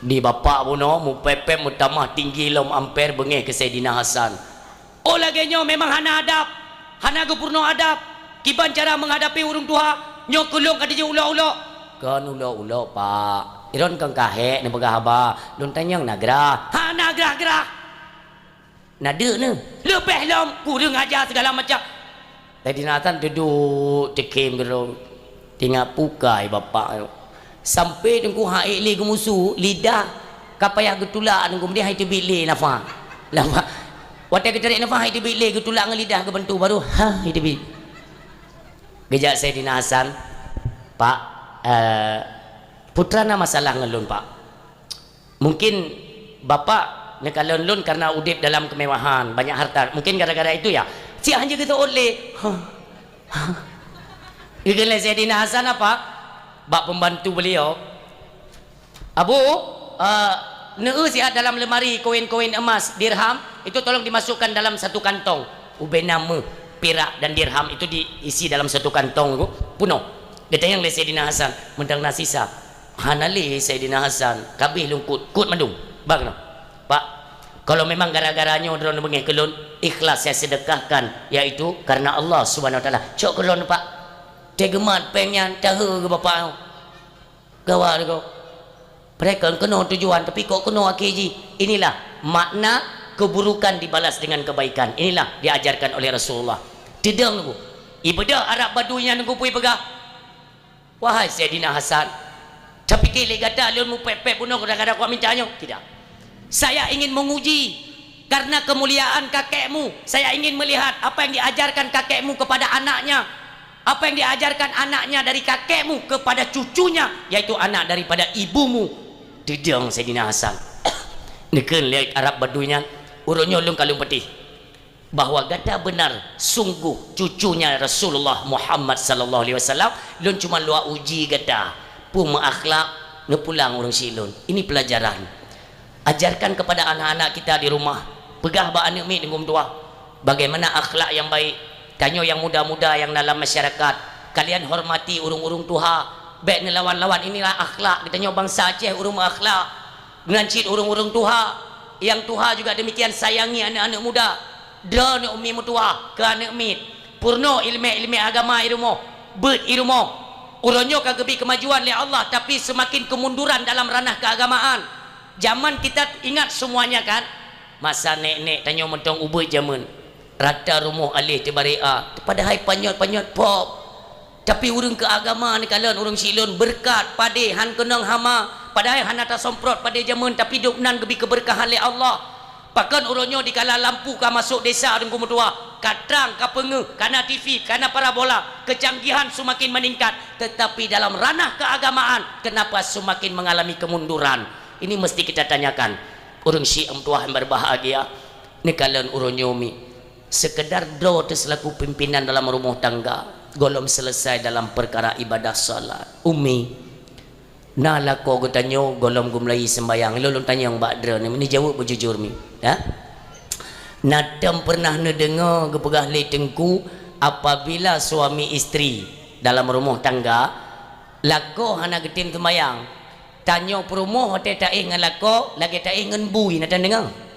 Di bapak bunoe mupép-pép meutamah tinggi lom amper beungéh keu Saidina Hasan. Oh lagée nyoe memang hana adab, hana geupeurunoe adab. Kiban cara menghadapi ureuëng tuha, nyoe keu lôn ka tijeuet ulok-ulok. Kon ulok-ulok, Pak. Iron kon ka hék neupeugah haba, lôn tanyong na grah. Hana grah-grah. Na deuk neuh, leubeh lom kureueng aja segala macam. Saidina Hasan duduek teukhém keudroe, teuingat pukai bapak nyoe. Sampai teungku hai lé geumusu, lidah ka payah geutulak teungku, meudiah hai teubiet lé nafah. Nafah. Watée geutarek nafah hai teubiet lé, geutulak ngon lidah geubantu baru ha hai teubiet. Geujak Saidina Hasan, "Pak, eh, peue teuma na masalah ngon lôn, Pak?" Mungkin bapak neukalon lôn karena udeb dalam kemewahan, banyak harta. Mungkin gara-gara itu ya. Siat hana geuseuôt lé. Geukheun lé Saidina Hasan apa? Bak pembantu beliau, "Abu, eh, neueu siat dalam lemari koin-koin emas, dirham, itu tolong dimasukkan dalam satu kantong." Ubena meuh, pirak dan dirham itu diisi dalam satu kantong, punoh. Geutanyong lé Saidina Hasan, "Meudang na sisa?" Hana lé Saidina Hasan, ka abéh lôn kut, kut mandum. Ba keunoe, "Pak, kalau memang gara-gara nyoe droeneuh beungéh keu lôn, ikhlas saya sedekahkan, yaitu karena Allah Subhanahu Wa Taala. Cok keu droeneuh, Pak." Teugemat péng nyan, tahe keu bapak nyoe. Gawat kok. Padahai kon keunoe tujuan, tapi kok keunoe akhé jih. Inilah makna keburukan dibalas dengan kebaikan. Inilah diajarkan oleh Rasulullah. Teudong, Bu. Ibadah Arab Badui nyan, Bu, peugah, "Wahai Saidina Hasan, tapike lé gata lôn mupép-pép bunoe gara-gara kuat minta nyoe?" "Tidak. Saya ingin menguji karena kemuliaan kakekmu. Saya ingin melihat apa yang diajarkan kakekmu kepada anaknya, apa yang diajarkan anaknya dari kakekmu kepada cucunya, yaitu anak daripada ibumu." Teudong Saidina Hasan. Neukheun lé Arab Badui nyan, "Uroe nyoe lôn ka lôn patéh. bahwa gata benar sungguh cucunya Rasulullah Muhammad sallallahu alaihi wasallam, lôn cuma luwa uji gata, peue meuakhlak neupulang ureuëng syiek lôn. Ini pelajaran. Ajarkan kepada anak-anak kita di rumah, peugah bak aneuëk miet deungon tuha, bagaimana akhlak yang baik. Tanyoe nyang muda-muda nyang dalam masyarakat, kalian hormati ureuëng-ureuëng tuha, bék neulawan-lawan. Inilah akhlak geutanyoe bansa Aceh, ureuëng meuakhlak. Meunan cit ureuëng-ureuëng tuha, nyang tuha juga demikian sayangi aneuëk-aneuëk muda. Droeneuh umi meutuwah keu aneuëk miet, peurunoe iéleumé-iéleumé agama i rumoh, beuet i rumoh. Uroe nyoe ka geubri keumajuan lé Allah, tapi seumaken keumunduran dalam ranah keuagamaan. Jameun kita ingat semuanya kan? Masa nék-nék tanyoe mantong ubeuet jameun, rata rumoh aléh teubarek a, padahai panyöt-panyöt pop. Tapi ureuëng keu agama neukalon ureuëng syiek lôn, beureukat, padé, han keunong hama, padahai hana taseumprot padé jameun, tapi dum nan geubri keubeureukahan lé Allah. Pakon uroe nyoe dikala lampu ka masôk desa Teungku meutuwah, ka trang, ka peungeuh, ka na T V, ka na parabola, keucanggihan seumaken meuningkat, teutapi dalam ranah keuagamaan, keunapa seumaken meungalami keumunduran? Ini meusti kita tanyakan. Ureuëng syiek meutuwah nyang beubahgia, neukalon uroe nyoe mi. Seukeudar droe teuh seulaku pimpinan dalam rumoh tangga, gohlom seuleusai dalam peukara ibadah salat. Umi, na lakoe geutanyoe gohlom geumeulayeue seumbahyang, lôn lôn tanyong bak droeneuh, neujaweueb beujujur mi, ya? Na tom peureunah neudeungoe geupeugah lé Teungku, apabila suami istri dalam rumoh tangga, lakoe hana geutem seumbahyang, tanyoe peurumoh watée taéh ngon lakoe lagée taéh ngon bui, na tom deungoe?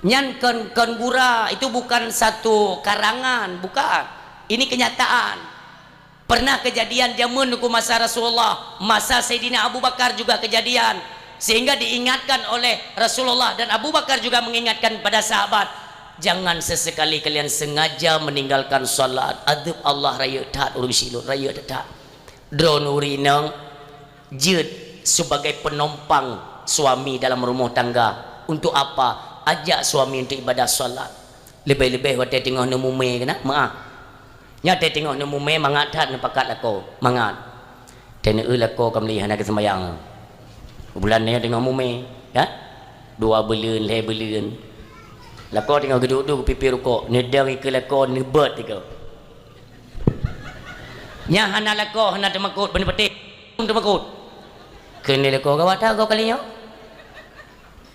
Nyan kon, kon gura, itu bukan satu karangan, bukan. Ini kenyataan. Pernah kejadian jameun Teungku masa Rasulullah, masa Saidina Abu Bakar juga kejadian. Sehingga diingatkan oleh Rasulullah dan Abu Bakar juga mengingatkan pada sahabat, jangan sesekali kalian sengaja meninggalkan salat. Azeueb Allah rayeuk that ureuëng syiek lôn, rayeuk that. Droeneuh ureuëng inong jeuet sebagai peunompang suami dalam rumoh tangga. Untuk apa? Ajak suami untuk ibadah salat. Leubeh-leubeh watée teungoh neumumé keunan, meuáh. Nyoe watée teungoh neumumé mangat that neupakat lakoe, mangat. Watée neueu lakoe ka meuli hana geuseumbahyang. Bulan nyoe teungoh mumé, ya? Dua buleuen, lhée buleuen. Lakoe teungoh geuduek-duek pipi rukok, neudong ikeue lakoe neubeuet ikeue. Nyan hana lakoe, hana teumakot, beuneuk patéh teumakot. Keuneuk lakoe gawat that goe kali nyoe.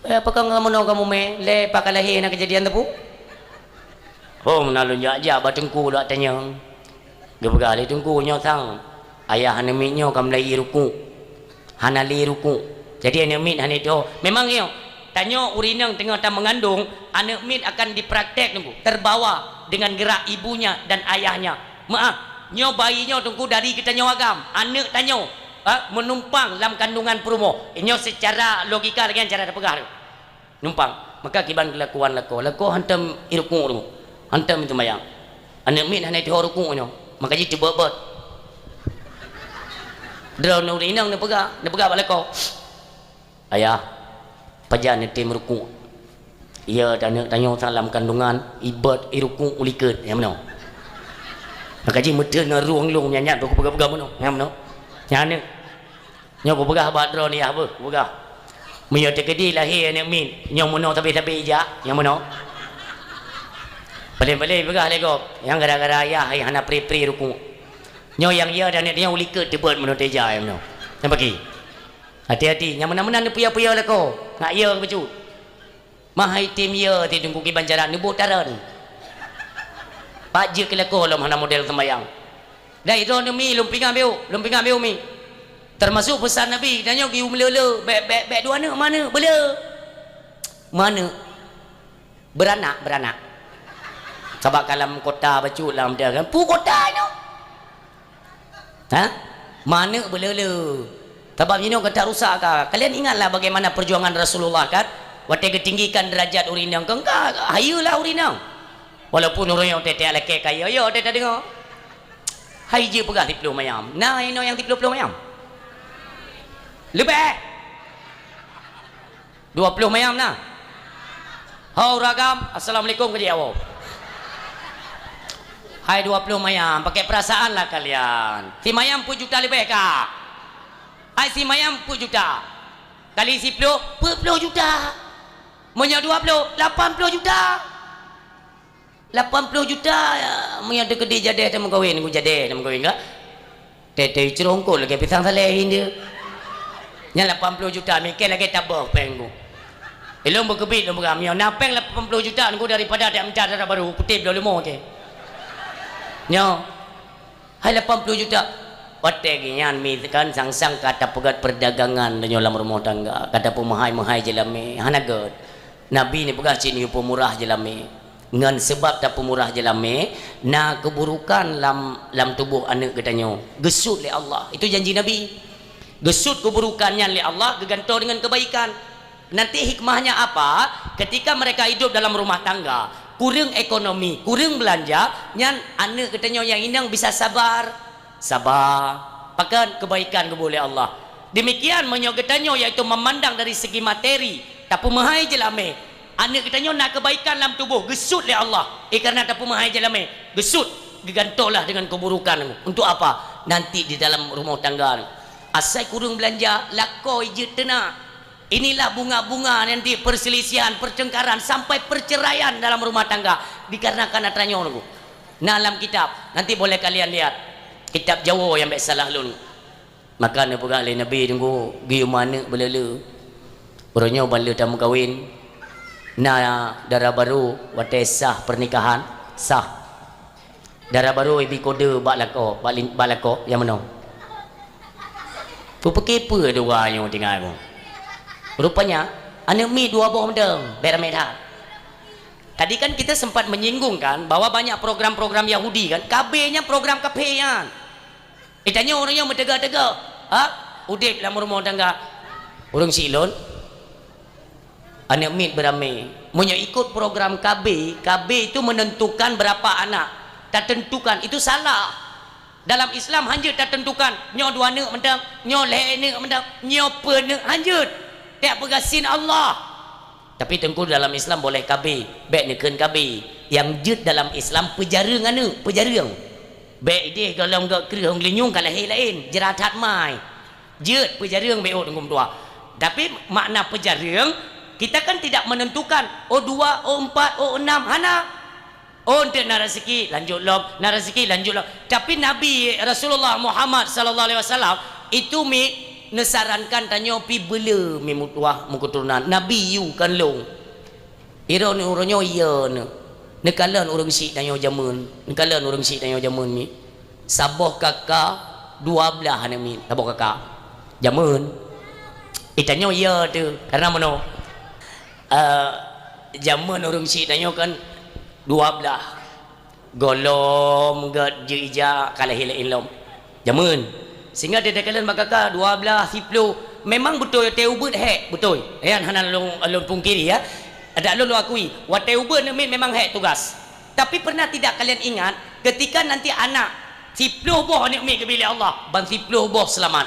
Eh, pakon kamoe meunoe kamoe mé, lé pakon lahé na keujadian teupeu? Ho, meunan lôn jak-jak bak teungku lôn tanyong. Geupeugah lé teungku nyoe sang, ayah aneuëk miet nyoe ka meulayeue rukuk. Hana lé rukuk. Jadi aneuëk miet hana ituho. Memang nyoe, tanyoe ureuëng inong teungoh tameungandong, aneuëk miet akan dipraktek teungku, terbawa dengan gerak ibunya dan ayahnya. Meuáh, nyoe bayi nyoe teungku dari geutanyoe agam, aneuëk tanyoe, ha, meunumpang lam kandungan peurumoh. Nyoe seucara logika lagée nyan cara tapeugah tu. Numpang. Maka kiban geulakuan lakoe. Lakoe hantom irukuk tu. Hantom teumbayang. Aneuëk miet hana ituho rukuk nyoe. Maka jih teubeuet-beuet. Droeneuh ureuëng inong neupeugah, neupeugah bak lakoe, "Ayah, pajan neutem rukuk? Yö dan aneuëk tanyoe salam kandungan, ibeuet irukuk u likot, nyang meunoe." Maka jih meuteun ngon rueng lôn nyan, nyan, kupeugah-peugah meunoe, nyang meunoe. Nyan aneuëk. Nyoe kupeugah bak droeneuh yah beuh, kupeugah. Meunyoe teukeudi lahé aneuëk miet, nyoe meunoe sabe-sabe ijak, nyang meunoe. Paléng-paléng peugah lé gob, nyang gara-gara ayah hai hana pri-pri rukuk. Nyoe nyang yö dan aneuëk nyoe u likot teubeuet meunoe teujak, nyang meunoe. Nyang paki. Hati-hati, nyang meunan-meunan neupeuyö-peuyö lakoe, ngat yö bacut. Mah hai tem yö ti teungku kiban jarak neuboh tareun. Pat jeuet keu lakoe lom hana model seumbayang. Dai droeneuh mi lôn pingan beu, lôn pingan beu mi. Teumasok peusan Nabi, tanyoe geuyue meuleu-leu, bék, bék, bék dua aneuëk, meuaneuëk, beuleu. Meuaneuëk, beuranak, beuranak. Sabab ka lam kota bacut lam dia kan, peue kota nyoe? Ha? Meuaneuëk beuleu-leu. Sabab jinoe ka tarusak ka. Kalian ingatlah bagaimana perjuangan Rasulullah kan? Watée geutinggikan derajat ureuëng inong, keu engka hayeue lah ureuëng inong. Walaupun ureuëng nyang teutek lakée kayée, yo teutek deungoe. Hai jeuet peugah siplôh mayam. Na inoe nyang siplôh-plôh mayam? Leubeh. Dua puluh mayam na? Ho ureuëng agam, assalamualaikum keu jih awak. Hai dua puluh mayam, pakai perasaan lah kalian. Si mayam peuet juta leubeh ka? Hai si mayam peuet juta. Kali siplôh, peuet ploh juta. Meunyoe dua puluh, lapan puluh juta. Lapan ploh juta, meunyoe teukeudi jadeh tameukawen, ku jadeh tameukawen ka. Tete crongkot lagèe pisang saleh India. Nyan lapan ploh juta, mikir lagèe taboh péng ku. Ilôn beukeubiet lôn peugah, meunyoe na péng lapan ploh juta, ku daripada tak minta dara barô, kutem lom leumo teh. Nyoe. Hai lapan ploh juta. Watèe geuh nyan mi kan sang-sang ka tapeugèt peurdagangan tanyoe lam rumoh tangga, ka tapeumeuhai-meuhai jeulamé, hana gèt. Nabi neupeugah cit yue peumurah jeulamé. Ngon seubab tapeumurah jeulamé, na keuburukan lam, lam tuboh aneuk geutanyoe. Geusut lé Allah. Itu janji Nabi. Geusut keuburukan nyan lé Allah, geugantoe deungon keubaikan. Nanti hikmahnya apa? Ketika mereka hidup dalam rumah tangga, kureueng ekonomi, kureueng beulanja, nyan aneuk geutanyoe nyang inong bisa sabar. Saba. Pakon? Keubaikan geuboh lé Allah. Demikian meunyoe geutanyoe, yaitu memandang dari segi materi, tapeumeuhai jeulamé, aneuk geutanyoe na keubaikan lam tuboh, geusut lé Allah. Eh, karena tapeumeuhai jeulamé, geusut, geugantoe lah deungon keuburukan. Untuk apa? Nanti di dalam rumoh tangga. Asai kureueng beulanja, lakoe jeuet teunak. Inilah bunga-bunga nanti perselisihan, pertengkaran, sampai perceraian dalam rumah tangga dikarenakan atra nyoe. Na lam kitab, nanti boleh kalian lihat. Kitab Jawoe nyang bèk salah lôn. Maka neupeugah lé Nabi, teungku, geuyue meuaneuk beuleu-leu. Uroe nyoe ban lheueh tameukawen, na dara barô watèe sah pernikahan, sah. Dara barô ibi kode bak lakoe, bak lin-, bak lakoe nyang meunoe. Kupeuke peue dua nyoe tinggai mu. Rupanya, aneuk miet dua boh mantong, bèk ramè that. Tadi kan kita sempat menyinggung kan, bahwa banyak program-program Yahudi kan, K B nyan program kafé nyan. Itanyoe ureueng nyang meuteuga-teuga, ha? Udép lam rumoh tangga. Ureueng si lôn, aneuk miet beuramé. Meunyoe ikot program K B, K B itu menentukan berapa anak. Tatentukan, itu salah. Dalam Islam hanjeuet tatentukan, nyoe dua neuk mantong, nyoe lhèe neuk mantong, nyoe peuet neuk, hanjeuet. Tiep peugah sin Allah. Tapi teungku, dalam Islam boleh K B, bèk neukheun K B. Nyang jeuet dalam Islam peujareueng aneuk, peujareueng. Bèk idéh gohlom gèt kreueh ôn geulinyueng ka lahé laén, jrat that mai. Jeuet peujareueng bèk ôt teungku meutuah. Tapi makna peujareueng, kita kan tidak menentukan, oh dua, oh empat, oh enam, hana. Oh, eunteuk na raseuki, lanjut lom, na raseuki, lanjut lom. Tapi Nabi Rasulullah Muhammad sallallahu alaihi wasallam itu mi neusarankan tanyoe pi beuleu mi meutuah meuketurunan. Nabi yue kan lôn. Iroh nyoe uroe nyoe iya nyoe. Neukalon ureueng syiek tanyoe jameun. Neukalon ureueng syiek tanyoe jameun mi. Saboh kaka dua blaih aneuk miet, saboh kaka. Jameun. Eh, tanyoe iya teuh. Karena meunoe. Eh, jameun ureueng syiek tanyoe kan dua blaih. Gohlom gèt jeuet ija ka lahé laén lom. Jameun. Sehingga teukalon bak kaka dua blaih, siploh. Memang beutôi watèe ubeuet hék, beutôi. Nyan hana lôn, lôn pungkiri, ya. Adak lôn, lôn akui, watèe ubeuet aneuk miet memang hék tugas. Tapi pernah tidak kalian ingat, ketika nanti anak, siploh boh aneuk miet geubri lé Allah, ban siploh boh seulamat.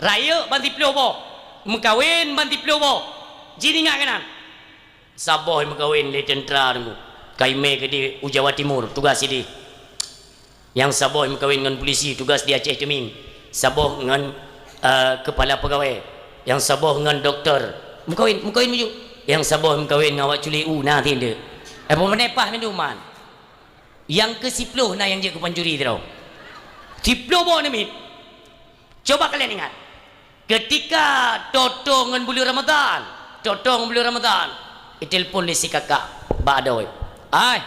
Rayeuk ban siploh boh, meukawen ban siploh boh. Jih ingat keunan. Saboh meukawen lé teuntra teungku. Ka imè keudéh u Jawa Timur, tugas sidéh. Nyang saboh meukawen ngon pulisi, tugas di Aceh Teumieng. Saboh ngon, eh, keupala peugawée. Nyang saboh ngon doktor. Meukawen, meukawen maju. Nyang saboh meukawen ngon awak culi u na tindeuek. Eh, peue meunan paih meuduman. Nyang keu siploh na nyang jeuet keu pancuri sidroe. Siploh boh aneuk miet. Coba kalian ingat, ketika toe-toe ngon buleuen Ramadhan, toe-toe ngon buleuen Ramadhan, itelepon lé si kakak bak adoe, "Ai,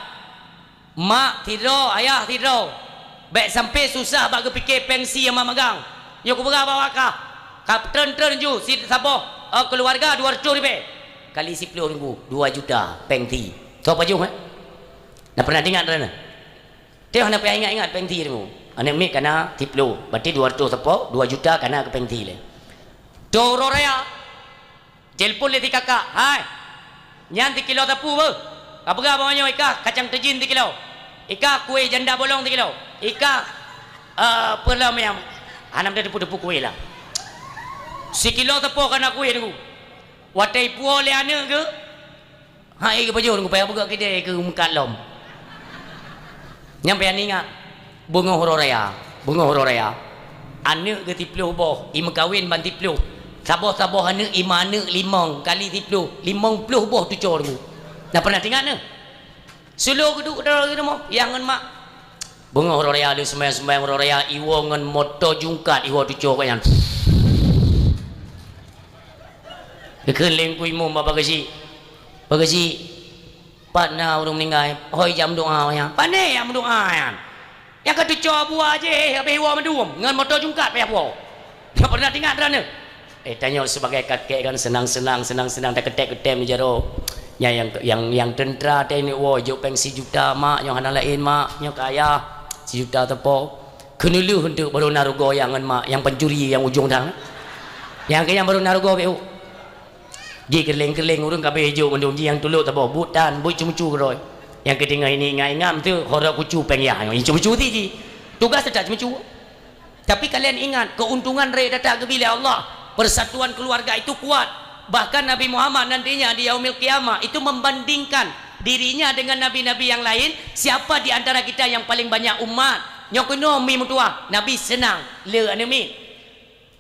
mak sidroe, ayah sidroe, bèk sampoe susah bak geupike péng sie nyang mak magang. Nyoe kupeugah bak kah, ka treun-treun ju si saboh, eh, keuluwarga dua reutôh ribèe. Kali siploh minggu, dua juta péng sie. Soe pajoh, eh? Na pernah teuingat droeneuh?" Teuh hana payah ingat-ingat péng sie teungku. Aneuk miet kana siploh, berarti dua reutôh sapo, dua juta kana keu péng sie lé. Toe uroe raya, telepon lé si kakak, "Hai, nyan sikilo sapeue beuh? Ka peugah bak nyoe ikah kacang teujin sikilo. Ikah kueh janda bolong sikilo. Ikah, eh, peue lom nyang hana meuteupeu-teupeu kueh lah. Sikilo sapo kana kueh teungku." Watèe ipuwoe lé aneuk geuh, hai geupajoh ngon payah beugöt keudè keu meukat lom. Nyan payah ingat, beungoh uroe raya, beungoh uroe raya. Aneuk geuh siploh boh, imeukawen ban siploh. Saboh-saboh aneuk imeuaneuk limong kali siploh, limong ploh boh tuco teungku. Na pernah teuingat neuh? Seulo geuduek droe geuh rumoh, yah ngon mak. Beungoh uroe raya lheueh seumayang-seumayang uroe raya, iwoe ngon moto jungkat, iwoe tucoe keu nyan. Geukheun lé Teungku Imum bak Pak Geuchik, "Pak Geuchik, pat na ureuëng meuninggai? Hôi jak meudoá nyan." "Pane jak meudoá nyan?" "Nyang ka tucoe buah jih, habéh iwoe mandum, ngon moto jungkat payah woe." Nyoe peureunah teuingat droeneuh. Eh, tanyoe sibagai kakek kan seunang-seunang, seunang-seunang takeutem-keutem jaroe. Nyan nyang, nyang, nyang teuntra teuingat woe, jok péng sijuta, "Mak, nyoe hana laén, Mak, nyoe keu ayah, sijuta teupeu." Keuneulheueh eunteuk baru na rugoe nyang ngon mak, nyang pancuri nyang ujong dang. Nyang keu nyan baru na rugoe beu. Jikeureuleng-keureueng ureuëng ka habéh jok mandum jih, nyang tulok saboh buet tan, buet ceumeucue keudroe. Nyang keudeungoe ini ingat-ingat meuteuk, horok kucu péng yah nyoe, ceumeucue ti jih. Tugaih teutap ceumeucue. Tapi kalian ingat, keuntungan rayeuk that geubri lé Allah. Persatuan keluarga itu kuat. Bahkan Nabi Muhammad nantinya di Yaumil Qiyamah itu membandingkan dirinya dengan nabi-nabi yang lain, siapa di antara kita yang paling banyak umat. Nyoe keunoe mi meutuwah, Nabi seunang, le aneuëk miet.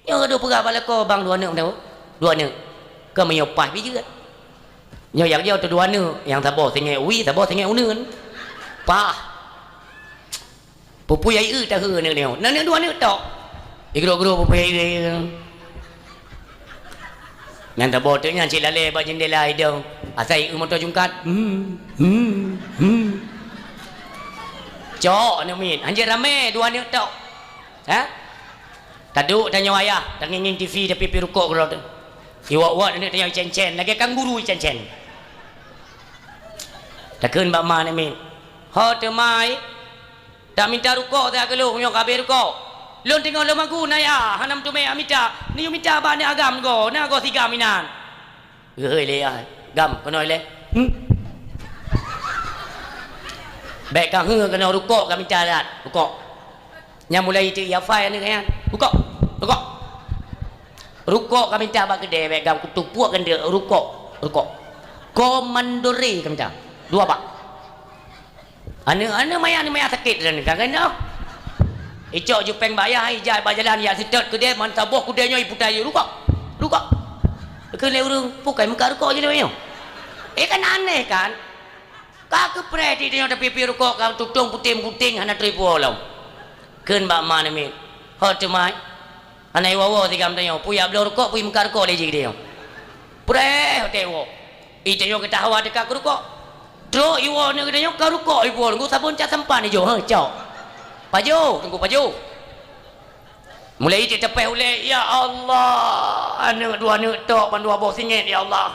Nyoe ka dua peugah bak lakoe, "Bang, dua aneuëk meudawa? Dua aneuëk." Ka meunyoe paih pih jeuet. Nyoe jak jauh teu dua aneuëk, nyang saboh teungoh wie, saboh teungoh uneuen. Paih. Peue-peue nyang ieu tahe aneuëk nyoe. Na aneuëk dua aneuëk tok. Igroe-groe peue-peue nyang ieu. Nyang saboh teuk nyan cit lalée bak jeundela idong. Asai ieu moto jungkat. Hmm, hmm, hmm. Cok aneuëk miet. Hanjeuet ramé dua aneuëk tok. Ha? Taduek tanyoe ayah, tangieng-ngieng T V tapi pi rukok keudroe teuh. Iwot-wot aneuëk tanyoe icen-cen, lagée kanguru icen-cen. Takheun bak ma aneuëk miet, "Ho teuma, taminta rukok siat keu lôn, nyoe ka habéh rukok." "Lôn teungoh lôn magun ayah, hana meuteumé mita. Neuyue mita bak aneuëk agam go, na go sigam inan." Geuhôi lé yah, "Gam, keunoe ilée." Hmm. Bék ka heu keunoe rukok ka mita that, rukok. Nyang mulai teuk yafai aneuëk nyan. "Rukok, rukok." Rukok ka mita bak keudè, bék gam kutupuak keuneuk rukok, rukok. Komandore ka mita. Dua bak. Aneuëk-aneuëk maya, aneuëk maya sakét dan ka keunoe. Icok jupeng bak yah, ijak bak jalan, ijak seutôt keudè, mantong boh keudè nyoe iputa, "Rukok, rukok." Keu lé ureuëng, "Peue kai meukat rukok jih lé nyoe?" Eh, kan aneh kan? Ka keupreh di tanyoe tapi pi rukok ka tutong puténg-puténg hana trép woe lom. Kheun bak ma aneuëk miet, "Ho teuma, hana iwoe-woe sigam tanyoe, peue jak bloe rukok, peue meukat rukok lé jih keudeh nyoe." Preh watée iwoe. I tanyoe geutah hawa teuka keu rukok. Trok iwoe aneuëk geutanyoe ka rukok iwoe, ngon sabon cat sampan ijo, ha, cok. Pajoh, teungku pajoh. Mulai ijak teupeh ulée, "Ya Allah, aneuëk dua aneuëk tok ban dua boh singét, ya Allah."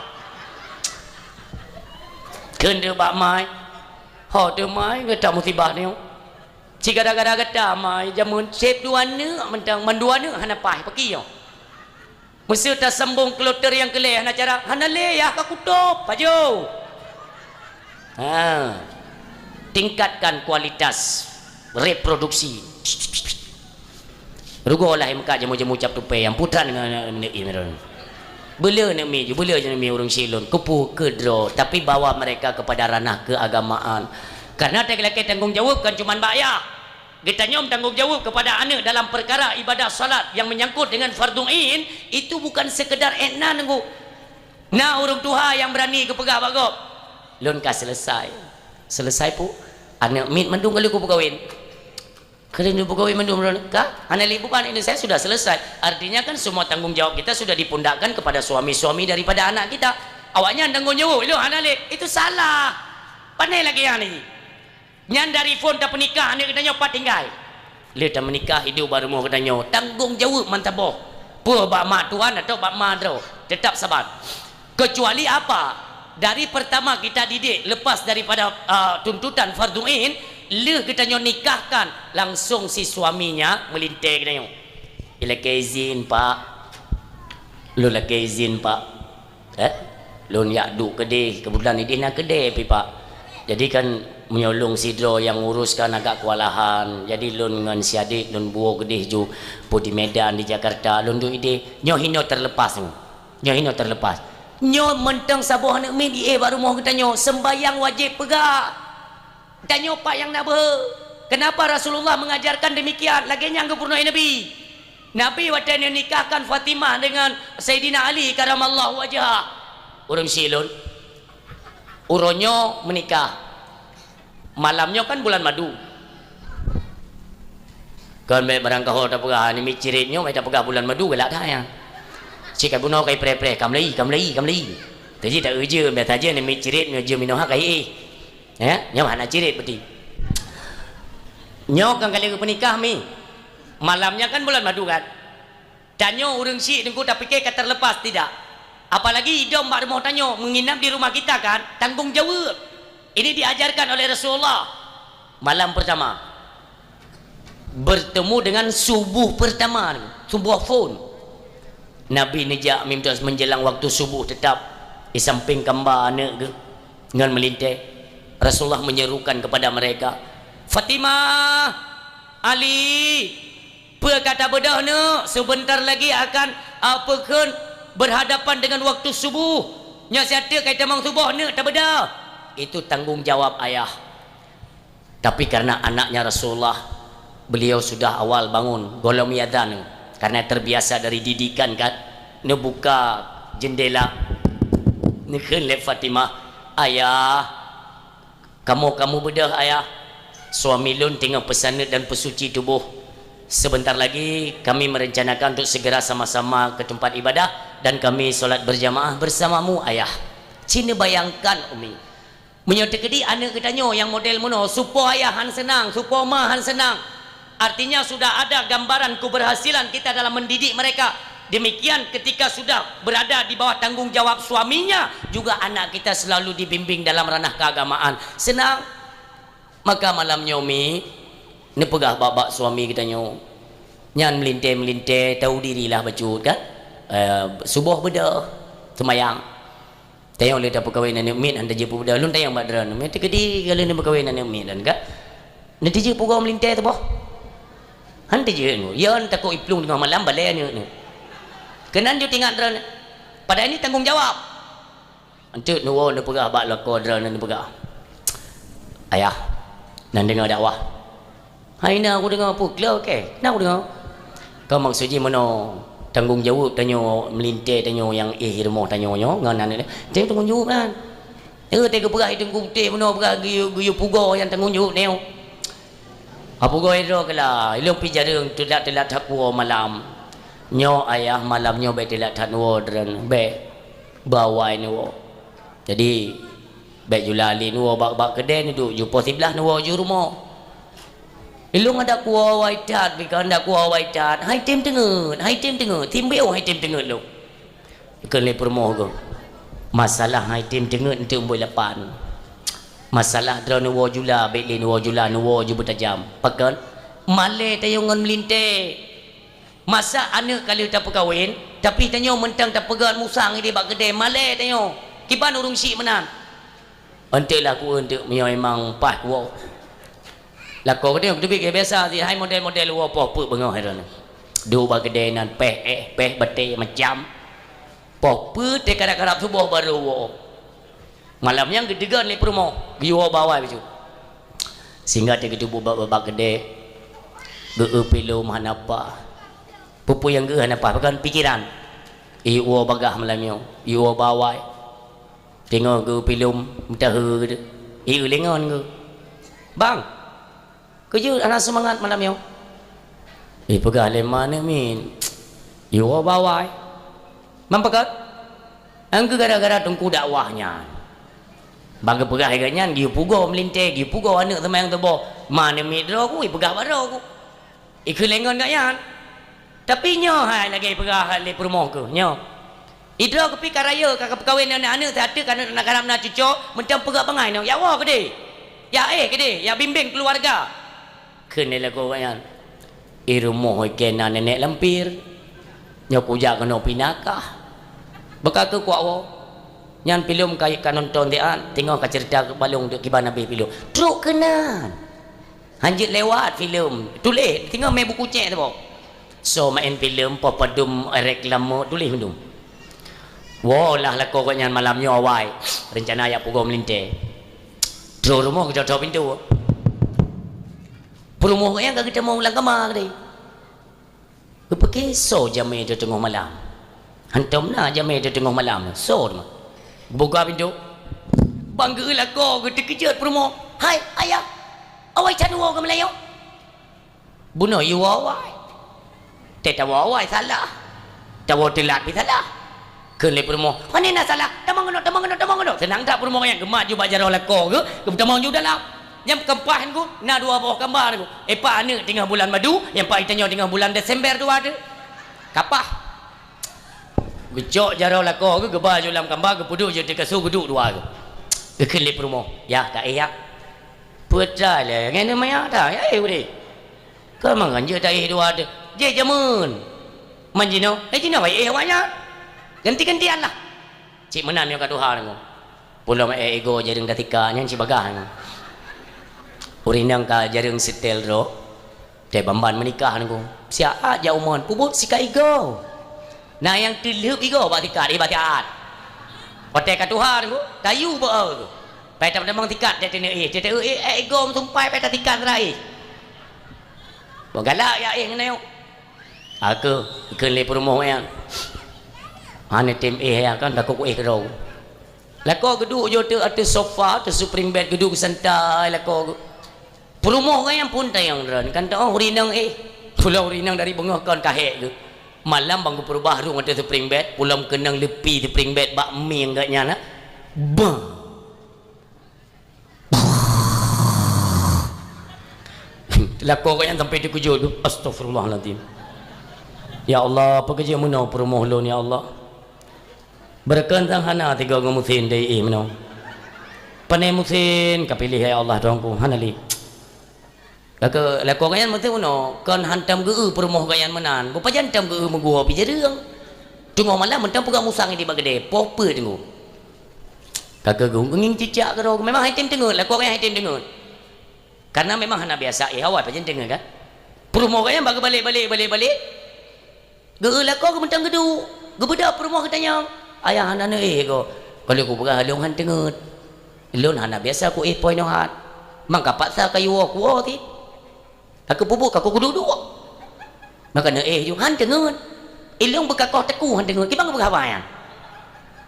Kheun teuk bak ma, "Ho teuma, gata musibah nyoe. Cit gara-gara gata ma, jameun seb dua aneuëk mantong, mandua aneuëk hana paih, pakri nyoe." Meuseu tasambong kloter nyang keu lhée hana cara, "Hana lé, yah ka kutôb, pajoh." Ha. Tingkatkan kualitas reproduksi. Rugoe lah meukat jamu-jamu cap tupée nyang putran ngon, ngon, ngon, ngon, beu le aneuëk miet ju, beu le aneuëk miet ureuëng syik lôn, keupeue keu droe, tapi bawa mereka kepada ranah keagamaan. Karena lakée tanggong jaweueb kan cuma bak yah. Geutanyoe tanggong jaweueb kepada aneuëk dalam perkara ibadah salat yang menyangkut dengan fardhu ain, itu bukan sekedar ék na nunggu. Na ureuëng tuha nyang beurani geupeugah bak gob, "Lôn ka selesai." "Selesai peue?" "Aneuëk miet mandum ka lheueh kupeukawen." "Ka lheueh kupeukawen mandum lôn?" "Ka, hana lé beban, ini saya sudah selesai." Artinya kan semua tanggung jawab kita sudah dipundakkan kepada suami-suami daripada anak kita. Awaknyan tanggong jaweueb, "Lôn hana lé." Itu salah. Pane lagée nyan jih. Nyan dari phon tapeunikah aneuëk geutanyoe pat tinggai. Lheueh tameunikah hidup bak rumoh geutanyoe, tanggong jaweueb mantong boh. Peue bak mak tuan atau bak ma droe, tetap sabar. Kecuali apa? Dari pertama kita didik lepas daripada, ah, tuntutan fardhu ain, lheueh geutanyoe nikahkan, langsung si suaminya meulintée geutanyoe. "Ilakée izin, Pak. Lôn lakée izin, Pak." Eh? "Lôn jak duek keudeh, keubeutulan ideh na keudeh pih, Pak. Jadi kan meunyoe lôn sidroe nyang ngurus kan agak kewalahan. Jadi lôn ngon si adek lôn buoe keudeh ju, peue di Medan, di Jakarta, lôn duek ideh. Nyoe hinoe terlepas nyoe. Nyoe hinoe terlepas." Nyoe mantong saboh aneuëk miet jiéh bak rumoh geutanyoe, seumbahyang wajéb peugah. Tanyoe pat nyang na beuhe. Kenapa Rasulullah mengajarkan demikian? Lagée nyang geupeurunoe Nabi. Nabi watée neunikahkan Fatimah dengan Saidina Ali karamallahu wajhah. Ureuëng syik lôn. Uroe nyoe meunikah. Malam nyoe kan bulan madu. Kon bèk barangkaho tapeugah, namiet ciret nyoe bèk tapeugah bulan madu, galak that nyan. Cit ka bunoe ka ipreh-preh, "Ka meulai, ka meulai, ka meulai." Teujih tak ujeuen, biasa jih namiet ciret nyoe jeuem inoe ha ka iéh. Ya, nyoe hana ciret berarti. Nyoe kan kali peunikah mi. Malam nyan kan bulan madu kan. Tanyoe ureueng syiek teungku tapike ka terlepas tidak. Apalagi idong bak rumoh tanyoe, menginap di rumah kita kan, tanggung jawab. Ini diajarkan oleh Rasulullah. Malam pertama. Bertemu dengan subuh pertama, subuh phon. Nabi neujak mimtos menjelang waktu subuh tetap di samping kamba aneuk geuh ngon meulintèe. Rasulullah menyerukan kepada mereka, "Fatimah, Ali, peue ka tabeudôh neuk? Sebentar lagi akan, a, peue kheun, berhadapan dengan waktu subuh. Nyoe siat teuk ka itamong suboh neuk tabeudôh." Itu tanggung jawab ayah. Tapi karena anaknya Rasulullah, beliau sudah awal bangun, gohlom iazan, karena terbiasa dari didikan kan, neubuka jendela, neukheun lé Fatimah, "Ayah, kamoe ka mubeudôh, Ayah. Suami lôn teungoh peusaneut dan peusuci tuboh. Sebentar lagi kami merencanakan untuk segera sama-sama ke tempat ibadah dan kami sholat berjamaah bersamamu, Ayah." Ci neubayangkan, Umi. Meunyoe teukeudi aneuk geutanyoe nyang model meunoe, supo ayah han seunang, supo ma han seunang. Artinya sudah ada gambaran keberhasilan kita dalam mendidik mereka. Demikian ketika sudah berada di bawah tanggung jawab suaminya, juga anak kita selalu dibimbing dalam ranah keagamaan. Seunang. Maka malam nyoe mi, neupeugah bak-bak suami geutanyoe, nyan meulintèe-meulintèe, tahu dirilah bacut kan. Eh, suboh beudôh, seumayang. Tayong lé tapeukawen aneuk miet, han tajeuet peubeudôh. Lôn tayong bak droeneuh, meuteukedi ka lheueh neupeukawen aneuk miet lôn ka. Neutijeuet pugoe meulintèe teuboh. Han tijeuet nyoe. Yon takot iplueng teungoh malam balèe aneuk nyoe. Keunan jeuet ingat droeneuh. Padahai nyoe tanggong jawab. Enteuk neuwoe neupeugah bak lakoe droeneuh neupeugah, "Ayah, nan deungoe dakwah." "Hai na kudeungoe peue klo kèe? Na kudeungoe." Ka maksud jih meunoe, tanggong jaweueb tanyoe, meulintèe tanyoe nyang éh rumoh tanyoe nyoe ngon aneuk nyan. Tanggong jaweueb nyan. Nyoe teuh geupeugah i Teungku Putéh meunoe peugah geuyue, geuyue pugoe nyang tanggong jaweueb nyoe. Apugoe droe keulah, ilôn pih jareueng teulat-teulat that kuwoe malam. Nyoe ayah malam nyoe bèk teulat that neuwoe droeneuh, bèk. Bawai neuwoe. Jadi, bèk jula lé neuwoe bak, bak keudè neuduek ju poh siblaih neuwoe ju rumoh. Ilôn adak kuwoe awai that, bika adak kuwoe awai that. Hai tem teungeut, hai tem teungeut, timbéo hai tem teungeut lôn. Kheun lé peurumoh geuh. Masalah hai tem teungeut enteuk boi lapan. Masalah droeneuh woe jula, bèk lé neuwoe jula, neuwoe ju beutajam. Pakon? Malèe tayong ngon meulintèe. Masa aneuk ka lheueh tapeukawen, tapi tanyoe mantong tapeugöt musang idéh bak keudè, malèe tanyoe. Kiban ureueng syiek meunan. Enteuk laku enteuk meunyoe memang paih kuwoe. Lakoe geutanyoe teubiet biasa sih, hai model-model woe poh peuet beungoh hai droeneuh. Duek bak keudè nan péh éh, péh batèe macam. Poh peuet teukarab-karab suboh barô woe. Malam nyan geuteugon lé peurumoh, geuyue woe bak awai bacut. Sehingga teugeuteubiet bak, bak, bak keudè, geu-eu pilom hana paih. Peue-peue nyang geu-eu hana paih, pakon pikeran. Iyue woe bagah malam nyoe, iyue woe bak awai. Teungoh geu-eu pilom, meutahe geuh. Iyue lé ngon geuh. Bang, keu jeuet hana seumangat malam nyoe. Ipeugah lé ma aneuk miet, "Iyue woe bak awai." Man pakon? Nyang keu gara-gara teungku dakwah nyan. Ban geupeugah lagèe nyan, geuyue pugoe meulintèe, geuyue pugoe aneuk seumayang suboh. Ma aneuk miet droe ku, ipeugah bak droe ku. Ikheun lé ngon gobnyan. Tapi nyoe hai lagèe ipeugah lé peurumoh keuh, nyoe. Idroe keuh pih ka rayeuk ka, ka peukawen aneuk-aneuk, siat teuk ka aneuk na karab na cuco, mantong peugöt bangai nyoe, "Jak woe keudéh. Jak éh keudéh, jak bimbéng keuluwarga." Kheun lé lakoe gobnyan, "I rumoh ikeu na nenek lampir. Nyoe kujak keunoe pih nakah. Beuka keuh kuwoe." Nyan pilom ka, ka nonton siat, teungoh ka ceurita keu balong deuek kiban abéh pilom. Trok keunan. Han jeuet lewat filem. Tuléh, teungoh mé buku cèk saboh. Soe maén filem, poh padum, reklame, tuléh mandum. Woe lah lakoe gobnyan malam nyoe awai. Reuncana jak pugoe meulintèe. Trok rumoh geutoe-toe pintoe. Peurumoh gobnyan ka geutamong lam kama tadi. Geupike soe jamé teuh teungoh malam. Hantom na jamé teuh teungoh malam. Soe teuma? Geubuka pintoe. Ban geu-eu lakoe geuteukeujot peurumoh. "Hai, ayah, awai can woe keu meulayeue." Bunoe yue woe awai. Teuh tawoe awai salah. Tawoe teulat pih salah. Kheun lé peurumoh, "Pane na salah? Tamong keunoe, tamong keunoe, tamong keunoe." Seunang that peurumoh nyan geumat ju bak jaroe lakoe geuh, geutamong ju dalam. Nyang keumpat nyan geuh, na dua boh kamba nyan geuh. Epak aneuk teungoh bulan madu, nyang pat tanyoe teungoh bulan Desember dua teuh. Kapah. Geucok jaroe lakoe geuh, geuba ju lam kamba, geupeuduek ju ateueh kasô, geuduek dua geuh. Geukheun lé peurumoh, "Yah, taéh yah." "Peue atra lé, ngon maya ta, ya éh udeh." "Kon mangat jeuet taéh dua teuh. Jih jameun." "Man jinoe, eh, jinoe baik éh awaknyan. Ganti-gantian lah." Cit meunan meunyoe ka tuha nyoe. Pulom éh igoe jareueng tatikat nyan cit bagaih nyoe. Ureueng inong ka jareueng seutèl droe. Teuh ban-ban meunikah nyoe. Siat jak umon, peubuet sikat igoe. Na nyang teulheueb igoe bak tikat, eh, bak tikat. Watèe ka tuha nyoe, tayue beu-e. Pai tamong-tamong tikat, teuh teuneuk éh, teuh teuneuk éh, éh igoe meusumpai pai tatikat teuh éh. Boh galak jak éh ngon nyoe. Aku kheun lé peurumoh nyan. Hana tem éh nyan kan, takot ku éh keudroe. Lakoe geuduek ju ateueh, ateueh sofa, ateueh spring bed geuduek santai lakoe. Peurumoh nyan phôn tanyong droen, kan teuh ureueng inong éh. Pulom ureueng inong dari beungoh kon ka hék geuh. Malam ban geupeurubah rhueng ateueh spring bed, pulom keunong leupi spring bed bak mieng geuh nyan, ha. Bang! Lakoe geuh nyan sampai teukeujot geuh. Astagfirullahalazim. Ya Allah, peue keuh jeuet meunoe peurumoh lôn, ya Allah. Beureukan sang hana tiga ngon Muhsin dai éh meunoe. Pane Muhsin ka piléh, ya Allah, Tuhanku, hana lé. Lakoe, lakoe geuh nyan meuseuti unoe, kon hantom geu-eu peurumoh geuh nyan meunan. Beupajan tom geu-eu meuguoh pih jareueng. Teungoh malam mantong peugah musang di bak keudè, poh peuet teungku. Ka keuh geuh ngieng cicak keudroe, memang han tem teungeut, lakoe geuh nyan han tem teungeut. Karena memang hana biasa éh awai pajan teungeut kan. Peurumoh geuh nyan bak geubalek-balek, balek-balek. Geu-eu lakoe geuh mantong geuduek, geubeudôh peurumoh geutanyong, "Ayah hana neuéh goe?" "Ka lheueh kupeugah lôn han teungeut. Lôn hana biasa kuéh poh inoe hat. Mangka paksa kayue woe kuwoe cit. Ka keuh peubuet ka kuduek-duek. Maka neuéh ju han teungeut. Ilôn beukakoh teukue han teungeut." Kiban geupeugah haba nyan.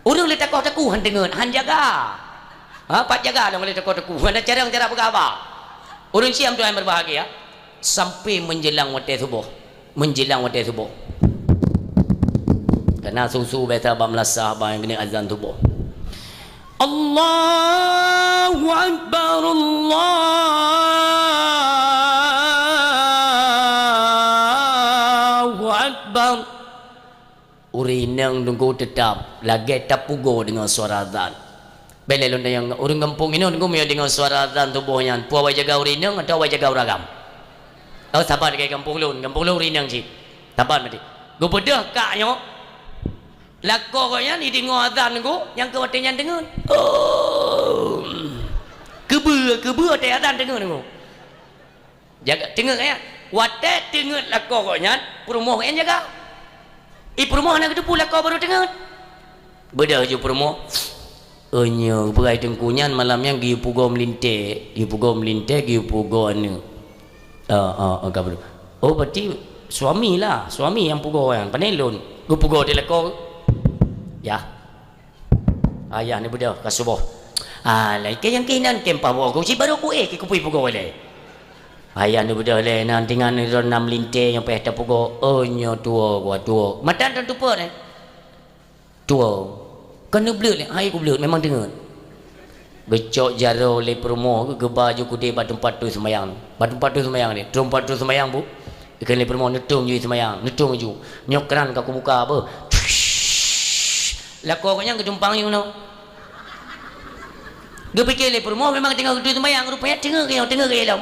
Ureueng lé takoh teukue han teungeut, han jaga. Ha, pat jaga lôn lé takoh teukue. Hana carông cara peugah haba. Ureueng siam tuan berbahagia. Sampai menjelang watèe suboh. Menjelang watèe suboh. Kana su-su biasa bak meulasah, bak nyang keuneuk azan suboh. Allahu Akbar, Allahu Akbar. Ureueng inong teungku teutap lagèe tapugoe deungon suara azan. Bèk lé lôn tanyong, ureueng gampông inoe teungku meunyoe deungon suara azan suboh nyan, peue awai jaga ureueng inong atawa awai jaga ureueng agam? Oh, saban lagèe gampông lôn, gampông lôn ureueng inong cit. Saban maté. Geubeudôh kak nyoe, lakoe geuh nyan ideungoe azan teungku, nyang keu watèe nyan teungeut. Oh. Keubeue, keubeue watèe azan teungeut teungku. Jaga, teungeut nyan. Watèe teungeut lakoe geuh nyan, peurumoh geuh nyan jaga. I peurumoh hana geuteupeue lakoe barô teungeut. Beudôh ju peurumoh. Oh nyoe, beurai teungku nyan malam nyan geuyue pugoe meulintèe, geuyue pugoe meulintèe, geuyue pugoe aneuk. Ah, ah, ah, ka beudôh. Oh, berarti suami lah, suami nyang pugoe nyan. Pane lôn, geupugoe di lakoe. Yah. Ayah neubeudôh ka suboh. Ah, lakèe nyang keuh inan keu paih boh ku, cit barô kuéh keu kupeue pugoe lé. Ayah neubeudôh lé, nan tingan droeneuh na meulintèe nyang payah tapugoe. Oh, nyoe tuwoe, gua tuwoe. Mata droen teupeue nyan. Tuwoe. Kon neubleuet lé, hai kubleuet, memang teungeut. Geucok jaroe lé peurumoh, geuba ju keudéh bak teumpat teuh seumayang. Bak teumpat teuh seumayang lé. Teumpat teuh seumayang, Bu. Geukheun lé peurumoh, "Neutông ju seumayang, neutông ju. Nyoe kran ka kubuka beuh." Lakoe geuh nyan geutumpang ju nyoe. Geupike lé peurumoh memang teungoh geutui seumayang, rupanya teungeut geuh nyoe, teungeut geuh lom.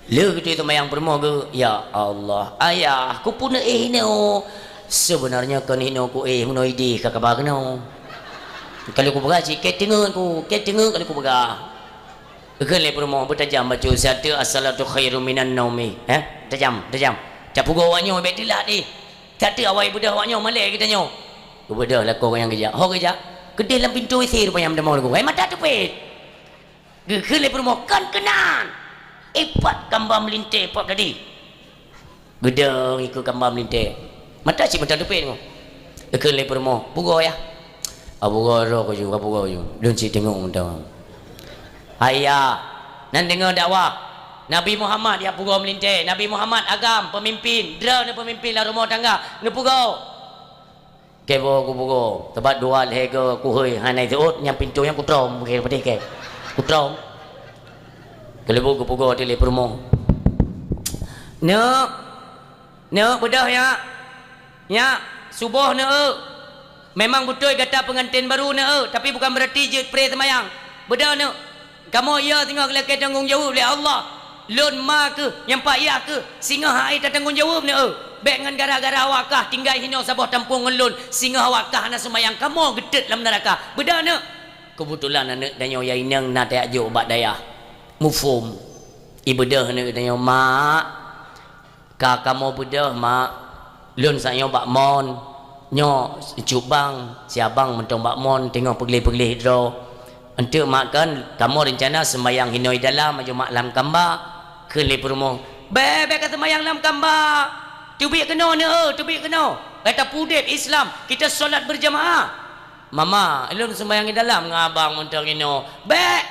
Lheueh geutui seumayang peurumoh geuh, "Ya Allah, Ayah, kupeue neuéh inoe? Seubeunarnya kon inoe kuéh, meunoe idéh ka kaba keunoe. Ka lheueh kupeugah cit, keu teungeut ku, keu teungeut ka lheueh kupeugah." Geukheun lé peurumoh, "Beutajam bacut, siat teuk as-salatu khairum minan naumi." Eh, tajam, tajam. Tapugoe awak nyoe bèk teulat deh. Siat teuk awai beudôh awak nyoe malèe geutanyoe. Geubeudôh lakoe nyang geujak. Ho geujak, keudéh lam pintoe W C rupanya meutamong lagoe. Hai mata teupét. Geukheun lé peurumoh, "Kon keunan. Ipat kamba meulintèe pap tadi." Geudong ikôt kamba meulintèe. Mata cit mata teupét nyoe. Geukheun lé peurumoh, "Pugoe yah." Ah, pugoe droe ku ju, ka pugoe ju. Lôn cit teungoh mantong. Hai ya, nan deungoe dakwah. Nabi Muhammad jak peurugoe meulintèe. Nabi Muhammad agam, peumimpin. Droeneuh peumimpin lam rumoh tangga. Neupeurugoe. Keuboh kupeurugoe. Sabab dua lhèe goe kuhôi hana jiseuôt, nyang pintoe nyan kutrom, bukon peudeh kèe. Kutrom. Keuleubuk kupeurugoe lé peurumoh. Neuk, neuk beudôh nyak. Nyak, suboh neuk. Memang beutôi gata peunganten baru neuk, tapi bukan beurati jeuet pré seumayang. Beudôh neuk. Kamoe yö singoh lakèe tanggông jaweueb lé Allah. Lôn ma kheueh, nyang pat yah kheueh, singoh hai tatanggông jaweueb neuk. Bèk ngon gara-gara awak kah tinggai hinoe saboh tampông ngon lôn, singoh awak kah hana seumayang, kamoe geutot lam neuraka. Beudôh neuk. Keubeutulan aneuk tanyoe nyang inong na tajak jok bak dayah. Muphom. Ibeudôh aneuk tanyoe, "Mak, ka kamoe beudôh, Mak. Lôn sa'at nyoe bak mon. Nyoe cubang, si abang mantong bak mon, teungoh peugleh-peugleh droe. Eunteuk, Mak, kan kamoe reuncana seumayang hinoe dalam, ajo mak lam kamba." Kheun lé peurumoh, "Bèk, bèk ka seumayang lam kamba. Teubiet keunoe neuk, teubiet keunoe. Gata peudeb Islam, kita sholat berjamaah." "Mama, lôn seumayang di dalam ngon abang mantong inoe." "Bèk!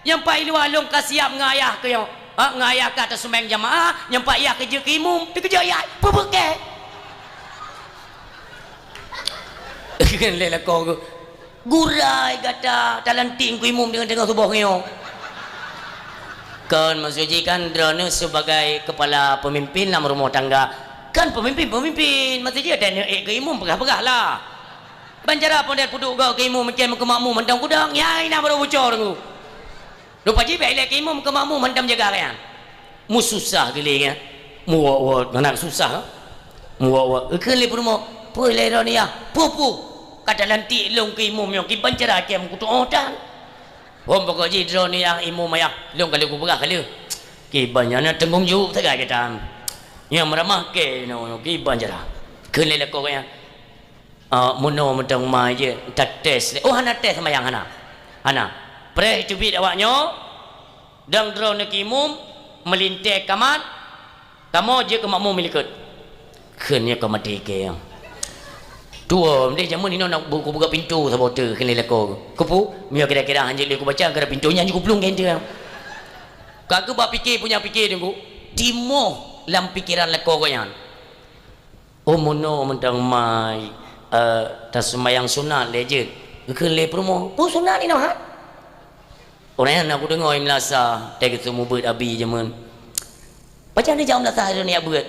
Nyang pat i luwa lôn ka siap ngon ayah keuh nyoe. Ha, ngon ayah ka taseumayang jamaah, nyang pat yah keu jeuet keu imum, teukeujot yah, peubeukée." Kheun lé lakoe geuh, "Gurai gata, talantik keu imum deungon teungoh suboh nyoe." Kon maksud jih kan droeneuh sebagai kepala pemimpin lam rumoh tangga. Kan pemimpin-pemimpin, maksud jih droeneuh ék keu imum peugah-peugah lah. Ban cara pondét peuduek goe keu imum, meucen keu makmum mantong kudong, nyang na baru bucor teungku. Rupa jih bèk ilèe keu imum keu makmum mantong jaga gobnyan. Meususah geuh lé nyan. Meuwot-wot, mangat susah. Meuwot-wot. Kheun lé peurumoh, "Peue lé droeneuh yah? Peue-peue? Ka talantik lôn keu imum nyoe, kiban cara cen kutu'oh tan." "Hom pokok jih droeneuh yah imum ayah, lôn ka lheueh kupeugah ka lheueh. Kiban nyan na teunggong jaweueb sagai gata. Nyang meuramah kèe nyoe, kiban cara." Kheun lé lakoe gobnyan. "Ah, meunoe mantong ma jeuet, tates lé." "Oh, hana tes seumayang, hana. Hana. Preh teubiet awak nyoe, dong droeneuh keu imum, meulintèe kamat, kamoe jeuet keu makmum likot." Kheun nyoe ka maté kèe. "Tuwoe, meudeh jameun inoe na bu-, kubuka pintoe saboh teuk," kheun lé lakoe. "Keupeue? Meunyoe kira-kira hanjeuet lé kubaca, gara pintoe nyan jikuplueng kèe teuh." Ka geuba pike punya pike teungku, timoh lam pikeran lakoe gobnyan. "Oh, meunoe mantong ma, eh, taseumayang sunat lé jeuet." Kheun lé peurumoh, "Peue sunat inoe, ha?" "Ureueng nyan na kudeungoe i meunasah, teuh geuseumeubeuet abi jameun." "Pajan neujak u meunasah droeneuh jak beuet?"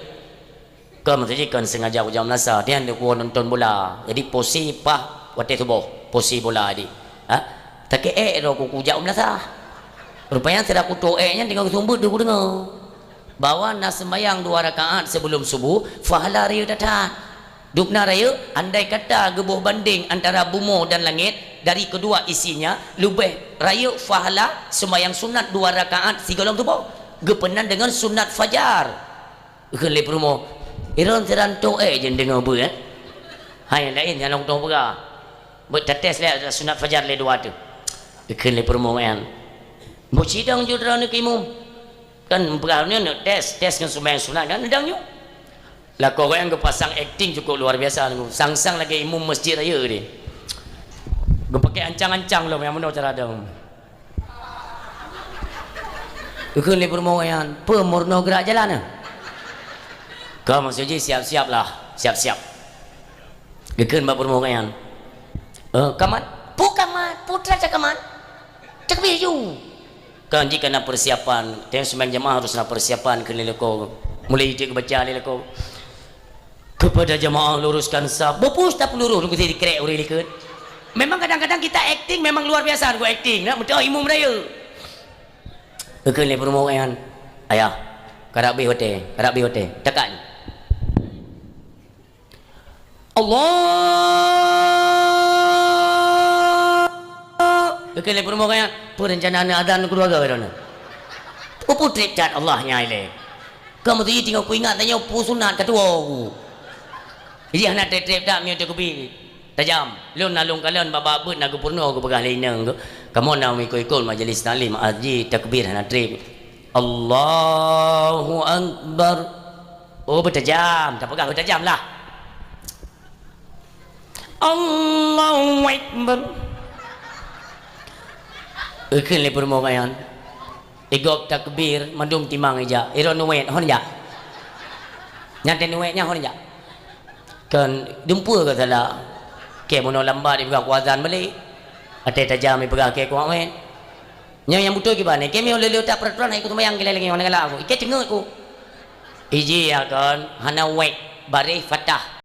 "Kon, maksud jih kon sengaja kujak u meunasah, nyan lé kuwoe nonton bola. Jadi posé paih watèe suboh, posé bola jih. Ha? Takeuh ék droe ku kujak u meunasah. Rupanya sira kutoh ék nyan teungoh geuseumeubeuet deuh kudeungoe." Bahwa na seumayang dua rakaat sebelum subuh, pahala rayeuk that-that. Dubna rayeuk, andai kata geuboh bandeng antara bumoe dan langét dari kedua isinya, leubeh rayeuk pahala seumayang sunat dua rakaat sigohlom suboh, geupeunan deungon sunat fajar. Kheun lé peurumoh, "Droeneuh sira toh ék jeuet deungoe beuet, eh? Hai nyang laén nyang lôn tueng peugah. Beuet tates lé sunat fajar lé dua teuk." Kheun lé peurumoh nyan, "Boh sidang ju droeneuh keu imum." Kan peugah nyoe, nyoe tes, tes ngon seumayang sunat kan, dang nyoe. Lakoe gobnyan geupasang akting cukup luar biasa, sang-sang lagèe imum masjid rayeuk deh. Geupakè ancang-ancang lom nyang meunoe cara dong. Geukheun lé peurumoh gobnyan, "Peue meurunoe geurak jalan, eh?" Ka maksud jih siap-siap lah, siap-siap. Geukheun bak peurumoh gobnyan, "Eh, kamat?" "Peue kamat? Peue teuma kamat? Takbir ju." Kan jih ka na persiapan, tiep seumayang jamaah harus na persiapan kheun lé lakoe. Mulai jih baca lé lakoe. "Kepada jamaah luruskan saf." Beupuih tapeururoh, lungkut dikrek ureueng likot. Memang kadang-kadang kita akting memang luar biasa, ngon akting, nak meutuah imum rayeuk. Geukheun lé peurumoh gobnyan, "Ayah, karab bih watèe, karab bih watèe. Takat." Allah. Geukheun lé peurumoh gobnyan, "Peue reuncana neuazan keuluwarga droeneuh? Peue trép that Allah nyan ilèe? Ka meuteujih teungoh kuingat tanyoe peue sunat ka tuwoe ku." Jih hana trép-trép that meunyoe takbir. Tajam. Lôn na lôn kalon bak-bak beuet na geupeurunoe geupeugah lé inong geuh, "Kamoe na meuikot-ikot majlis taklim, aji takbir hana trép." Allahu Akbar. Oh, beutajam. Tapeugah beutajam lah. Allahu Akbar. Ikheun lé peurumoh nyan. Igob takbir, mandum timang ijak. Iron nuwet, hon jak. Nyan teuh nuwet nyan hon jak. Kan dumpeue ka salah. Kèe meunoe lambat ipeugah ku azan balek. Até tajam ipeugah kèe ku awet. Nyan nyang beutôi kiban, kèe meunoe lé-lé utak peraturan hai ku sumbayang keuh lagèe nyoe, hana galak aku. Ikèe ceungeut ku. Iji ya kan, hana wet, baréh fatah.